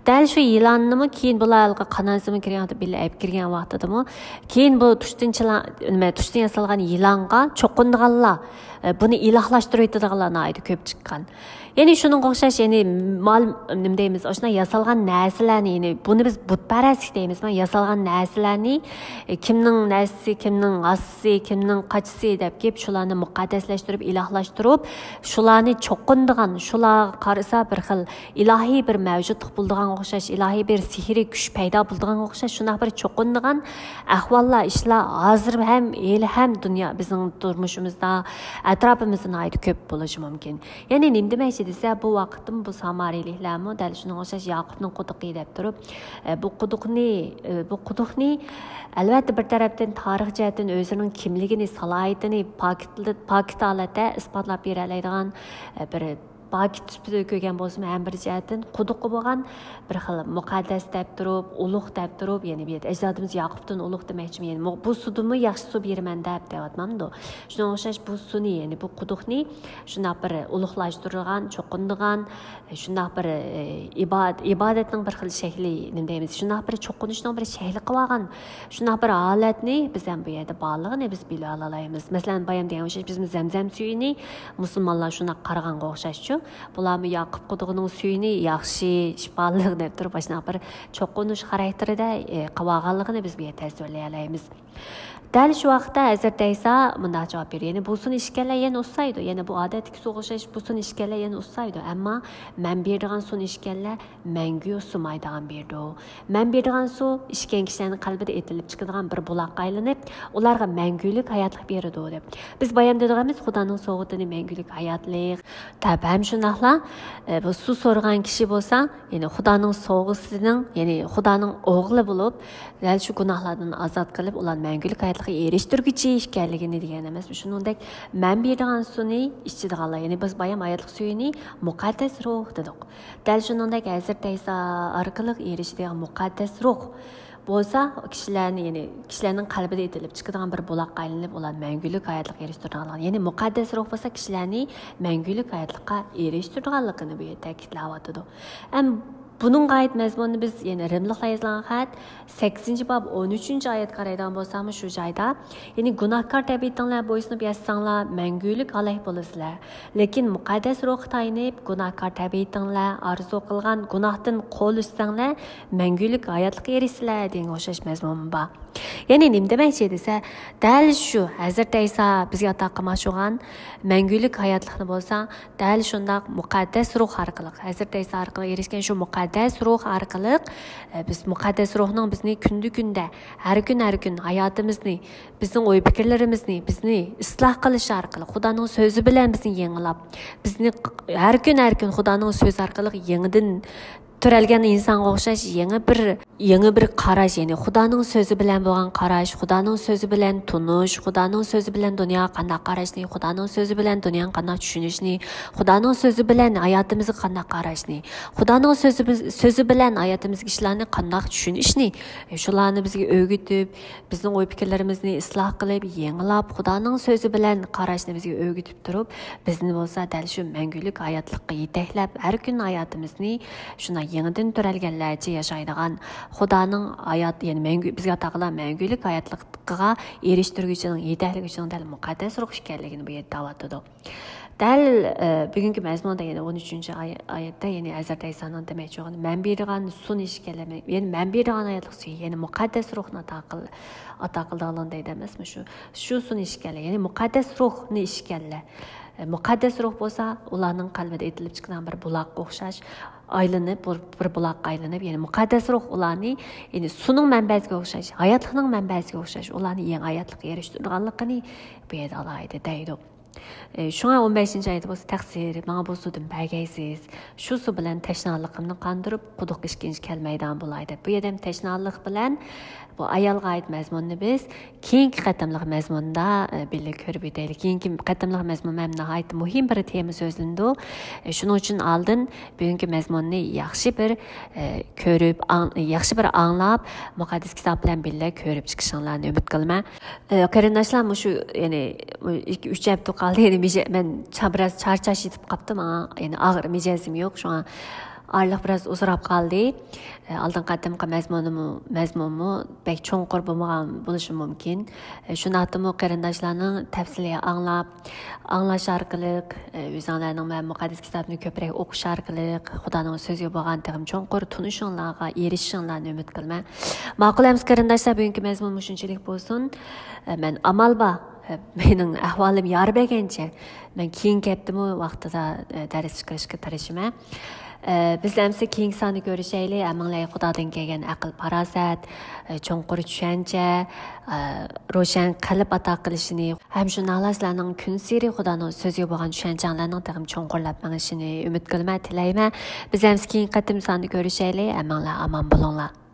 دەل شۇ يىلاننىمۇ كېيىن بۇلار ھېلىقى قانانسىمۇ كىرگەن ۋاقىتتا بىللە ئەپ كىرگەن ۋاقتىدىمۇ، كېيىن بۇ تۇشتىن چىلا-، نېمە، تۇشتىن ياسالغان يىلانغا چوقۇنىدىغانلار، ئە، بۇنى ئىلاھلاشتۇرۇۋېتىدىغانلار ناھايىتى كۆپ چىققان. يەنى شۇنىڭغا ئوخشاش، يەنى مال، نېمە دەيمىز، ئاشۇنداق ياسالغان نەرسىلەرنى، يەنى بۇنى بىز بۇتپەرەسلىك دەيمىزما، ياسالغان نەرسىلەرنى، ئە، كىمنىڭ نەرسىسى، كىمنىڭ ھاسىسى، كىمنىڭ قاچىسى دەپ كېلىپ، شۇلارنى مۇقەددەسلەشتۈرۈپ، ئىلاھلاشتۇرۇپ، شۇلارنى چوقۇنىدىغان، شۇلارغا قارىسا بىر خىل ئىلاھىي بىر مەۋجۇتلۇق بولىدىغانغا ئوخشاش، ئىلاھىي بىر سېھرىي كۈچ پەيدا بولىدىغانغا ئوخشاش، شۇنداق بىر چوقۇنىدىغان ئەھۋاللار، ئىشلار ھازىر ھەم، ھېلى ھەم دۇنيا، بىزنىڭ تۇرمۇشىمىزدا، ئەتراپىمىزدا ناھايىتى كۆپ بولۇشى مۇمكىن. يەنى نېمە دېمەكچى دېسە، بۇ ۋاقىتتىمۇ بۇ سامارىيلىكلەرمۇ دەل شۇنىڭغا ئوخشاش ياقۇپنىڭ قۇدۇقى دەپ تۇرۇپ، ئە، بۇ قۇدۇقنى، ئە، بۇ قۇدۇقنى، ئەلۋەتتە، بىر تەرەپتىن تارىخ جەھەتتىن ئۆزىنىڭ كىملىكىنى، سالاھىيىتىنى پاكىت، پاكىت ھالەتتە ئىسپاتلاپ بېرەلەيدىغان، ئە، بىر پاكىت سۈپىتىدە كۆرگەن بولسىمۇ، ھەم بىر جەھەتتىن قۇدۇققا بولغان بىر خىل مۇقەددەس دەپ تۇرۇپ، ئۇلۇغ دەپ تۇرۇپ، يەنى بۇ يەردە ئەجدادىمىز ياقۇپتىن ئۇلۇغ دېمەكچىمەن، يەنى مۇ-، بۇ سۇدىنمۇ ياخشى سۇ بېرىمەن دەپ دەۋاتمامدۇ؟ شۇنىڭغا ئوخشاش بۇ سۇنى، يەنى بۇ قۇدۇقنى شۇنداق بىر ئۇلۇغلاشتۇرىدىغان، چوقۇنىدىغان، شۇنداق بىر، ئى، ئىباد-، ئىبادەتنىڭ بىر خىل شەكلى، نېمە دەيمىز، شۇنداق بىر چوقۇنۇشنىڭ بىر شەكلى قىلىۋالغان، شۇنداق بىر ھالەتنى بىز ھەم بۇ يەردە بارلىقىنى بىز بىلىۋالالايمىز. مەسىلەن، بايام دېگەن ئوخشاش، بىزمۇ زەمزەم سۈيىنى مۇسۇلمانلار شۇنداق قارىغانغا ئوخشاشچۇ. بۇلارمۇ ياقۇپ قۇدۇقىنىڭ سۈيىنى ياخشى، شىپالىق دەپ تۇرۇپ، ئاشۇنداق بىر چوقۇنۇش خاراكتېرىدە، ئى، قىلىۋالغانلىقىنى بىز بۇ يەردە تەسۋىرلىيەلەيمىز. دەل شۇ ۋاقىتتا ھەزرىتى ئەيسا مۇنداق جاۋاب بېرىدۇ، يەنى بۇ سۇنى ئىچكەنلەر يەنە ئۇسسايدۇ، يەنى بۇ ئادەتتىكى سۇغا ئوخشاش بۇ سۇنى ئىچكەنلەر يەنە ئۇسسايدۇ، ئەمما مەن بېرىدىغان سۇنى ئىچكەنلەر مەڭگۈ ئۇسسىمايدىغان بېرىدۇ. مەن بېرىدىغان سۇ ئىچكەن كىشىلەرنىڭ قەلبىدە ئېتىلىپ چىقىدىغان بىر بۇلاققا ئايلىنىپ، ئۇلارغا مەڭگۈلۈك ھاياتلىق بېرىدۇ، دەپ. بىز بايام دېدۇق ئەمەس، خۇدانىڭ سوۋغىتىنى مەڭگۈلۈك ھاياتلىق دەپ. ھەم شۇنداقلا، ئە، بۇ سۇ سورىغان كىشى بولسا، يەنى خۇدانىڭ سوۋغىسىنىڭ، يەنى خۇدانىڭ ئوغلى بولۇپ، دەل شۇ گۇناھلاردىن ئازاد قىلىپ، ئۇلارنى مەڭگۈلۈك ھاياتلىققا ئېرىشتۈرگۈچى ئىكەنلىكىنى دېگەن ئەمەسمۇ؟ شۇنىڭدەك مەن بېرىدىغان سۇنى ئىچىدىغانلار، يەنى بىز بايام ھاياتلىق سۈيىنى مۇقەددەس روھ دېدۇق. دەل شۇنىڭدەك ھەزرىتى ئەيسا ئارقىلىق ئېرىشىدىغان مۇقەددەس روھ بولسا كىشىلەرنى، يەنى كىشىلەرنىڭ قەلبىدە ئېتىلىپ چىقىدىغان بىر بۇلاققا ئايلىنىپ، ئۇلار مەڭگۈلۈك ھاياتلىققا ئېرىشتۈرىدىغانلىقىنى، يەنى مۇقەددەس روھ بولسا كىشىلەرنى مەڭگۈلۈك ھاياتلىققا ئېرىشتۈرىدىغانلىقىنى بۇ يەردە تەكىتلەۋاتىدۇ. ئەم، بۇنىڭغا ئائىت مەزمۇننى بىز يەنە رىملىقلار يازغان خەت سەككىزىنچى باب ئون ئۈچىنچى ئايەتكە قارايدىغان بولساقمۇ، شۇ جايدا، يەنى گۇناھكار تەبىئىتىڭلار بويسۇنۇپ ياشىساڭلار، مەڭگۈلۈك ھالاك بولىسىلەر. لېكىن مۇقەددەس روھقا تايىنىپ، گۇناھكار تەبىئىتىڭلار، ئارزۇ قىلغان گۇناھتىن قول ئۈزسەڭلار، مەڭگۈلۈك ھاياتلىققا ئېرىشىسىلەر دېگەنگە ئوخشاش مەزمۇن بار. يەنى نېمە دېمەكچى دېسە، دەل شۇ ھەزرىتى ئەيسا بىزگە ئاتا قىلماقچى بولغان مەڭگۈلۈك ھاياتلىقنى بولسا، دەل شۇنداق مۇقەددەس روھ ئارقىلىق، ھەزرىتى ئەيسا ئارقىلىق ئېرىشكەن شۇ مۇقەددەس روھ ئارقىلىق، ئە، بىز مۇقەددەس روھنىڭ بىزنى كۈندە-كۈندە، ھەر كۈن، ھەر كۈن ھاياتىمىزنى، بىزنىڭ ئوي پىكىرلىرىمىزنى، بىزنى ئىسلاھ قىلىشى ئارقىلىق، خۇدانىڭ سۆزى بىلەن بىزنى يېڭىلاپ، بىزنى ق-، ھەر كۈن، ھەر كۈن خۇدانىڭ سۆزى ئارقىلىق يېڭىدىن تۆرەلگەن ئىنسانغا ئوخشاش يېڭى بىر، يېڭى بىر قاراش، يەنى خۇدانىڭ سۆزى بىلەن بولغان قاراش، خۇدانىڭ سۆزى بىلەن تونۇش، خۇدانىڭ سۆزى بىلەن دۇنياغا قانداق قاراشنى، خۇدانىڭ سۆزى بىلەن دۇنيانى قانداق چۈشىنىشنى، خۇدانىڭ سۆزى بىلەن ھاياتىمىزغا قانداق قاراشنى، خۇدانىڭ سۆزى بىز-، سۆزى بىلەن ھاياتىمىزدىكى ئىشلارنى قانداق چۈشىنىشنى، شۇلارنى بىزگە ئۆگىتىپ، بىزنىڭ ئوي پىكىرلىرىمىزنى ئىسلاھ قىلىپ، يېڭىلاپ، خۇدانىڭ سۆزى بىلەن قاراشنى بىزگە ئۆگىتىپ تۇرۇپ، بىزنى بولسا دەل شۇ مەڭگۈلۈك ھاياتلىققا يېتەكلەپ، ھەر كۈن ھاياتىمىزنى شۇنداق يېڭىدىن تۆرەلگەنلەرچە ياشايدىغان خۇدانىڭ ھايات، يەنى مەڭگۈ، بىزگە ئاتا قىلغان مەڭگۈلۈك ھاياتلىقىغا ئېرىشتۈرگۈچىنىڭ، يېتەكلىگۈچىنىڭ دەل مۇقەددەس روھ ئىكەنلىكىنى بۇ يەردە دەۋاتىدۇ. دەل، ئە، بۈگۈنكى مەزمۇندا يەنە ئون ئۈچىنچى ئاي-، ئايەتتە يەنە ھەزرىتى ئەيسانىڭ دېمەكچى بولغىنى، مەن بېرىدىغان سۇنى ئىچكەنلەر، يەنى مەن بېرىدىغان ھاياتلىق سۈيى، يەنى مۇقەددەس روھنى ئاتا قىل-، ئاتا قىلىدىغانلىقىنى دەيدۇ ئەمەسمۇ؟ شۇ، شۇ سۇنى ئىچكەنلەر، يەنى مۇقەددەس روھنى ئىچكەنلەر. ئە، مۇقەددەس روھ بولسا ئۇلارنىڭ قەلبىدە ئېتىلىپ چىقىدىغان بىر بۇلاققا ئوخشاش، ئايلىنىپ، بىر، بىر بۇلاققا ئايلىنىپ، يەنى مۇقەددەس روھ ئۇلارنى، يەنى سۇنىڭ مەنبەسىگە ئوخشاش، ھاياتلىقنىڭ مەنبەسىگە ئوخشاش، ئۇلارنى يېڭى ھاياتلىققا ئېرىشتۈرىدىغانلىقىنى بۇ يەردە ئالاھىدە دەيدۇ. ئى، شۇڭا ئون بەشىنچى ئايەتتە بولسا، تەقسىر، ماڭا بۇ سۇدىن بەرگەيسىز، شۇ سۇ بىلەن تەشنالىقىمنى قاندۇرۇپ، قۇدۇققا ئىككىنچى كەلمەيدىغان بولاي دەپ. بۇ يەردە ھەم تەشنالىق بىلەن بۇ ئايالغا ئائىت مەزمۇننى بىز كېيىنكى قېتىملىق مەزمۇندا، ئى، بىللە كۆرۈپ ئۆتەيلى. كېيىنكى قېتىملىق مەزمۇن ھەم ناھايىتى مۇھىم بىر تېما سۆزلىنىدۇ. ئى، شۇنىڭ ئۈچۈن ئالدىن بۈگۈنكى مەزمۇننى ياخشى بىر، ئى، كۆرۈپ، ئاڭ-، ياخشى بىر ئاڭلاپ، مۇقەددەس كىتاب بىلەن بىللە كۆرۈپ چىقىشىڭلارنى ئۈمىد قىلىمەن. ئى، قېرىنداشلار، مۇشۇ، يەنى، بۇ ئىككى، ئۈچ ھەپتە قالدى. يەنى مىجە-، مەن چا-، بىراز چارچاش يېتىپ قاپتۇ ماڭا. يەنى ئاغرىق مىجەزىم يوق، شۇڭا ئارىلىق بىراز ئۇزىراپ قالدى. ئى، ئالدىنقى قېتىمقى مەزمۇنىمۇ، مەزمۇنمۇ بەك چوڭقۇر بولمىغان بولۇشى مۇمكىن. ئى، شۇنداقتىمۇ قېرىنداشلارنىڭ تەپسىلىي ئاڭلاپ، ئاڭلاش ئارقىلىق، ئى، ئۆزۈڭلارنىڭ ۋە مۇقەددەس كىتابنى كۆپرەك ئوقۇش ئارقىلىق خۇدانىڭ سۆزىگە بولغان تېخىمۇ چوڭقۇر تونۇشۇڭلارغا ئېرىشىشىڭلارنى ئۈمىد قىلىمەن. ماقۇل ئەمىسە قېرىنداشلار، بۈگۈنكى مەزمۇن مۇشۇنچىلىك بولسۇن. ئى، مەن ئامال بار، ئى، مېنىڭ ئەھۋالىم يار بەرگەنچە مەن كېيىنكى ھەپتىمۇ ۋاقتىدا، ئى، دەرس چىقىرىشقا تىرىشىمەن. ئى، بىز ئەمسە كېيىنكى ساندا كۆرۈشەيلى. ھەممىڭلارغا خۇدادىن كەلگەن ئەقىل-پاراسەت، ئى، چوڭقۇر چۈشەنچە، ئى، روشەن قەلب ئاتا قىلىشىنى ھەم شۇنداقلا سىلەرنىڭ كۈنسېرى خۇدانىڭ سۆزىگە بولغان چۈشەنچەڭلارنىڭ تېخىمۇ چوڭقۇرلاپ مېڭىشىنى ئۈمىد قىلىمەن، تىلەيمەن. بىز ئەمسە كېيىنكى قېتىم ساندا كۆرۈشەيلى. ھەممىڭلار ئامان بولۇڭلار.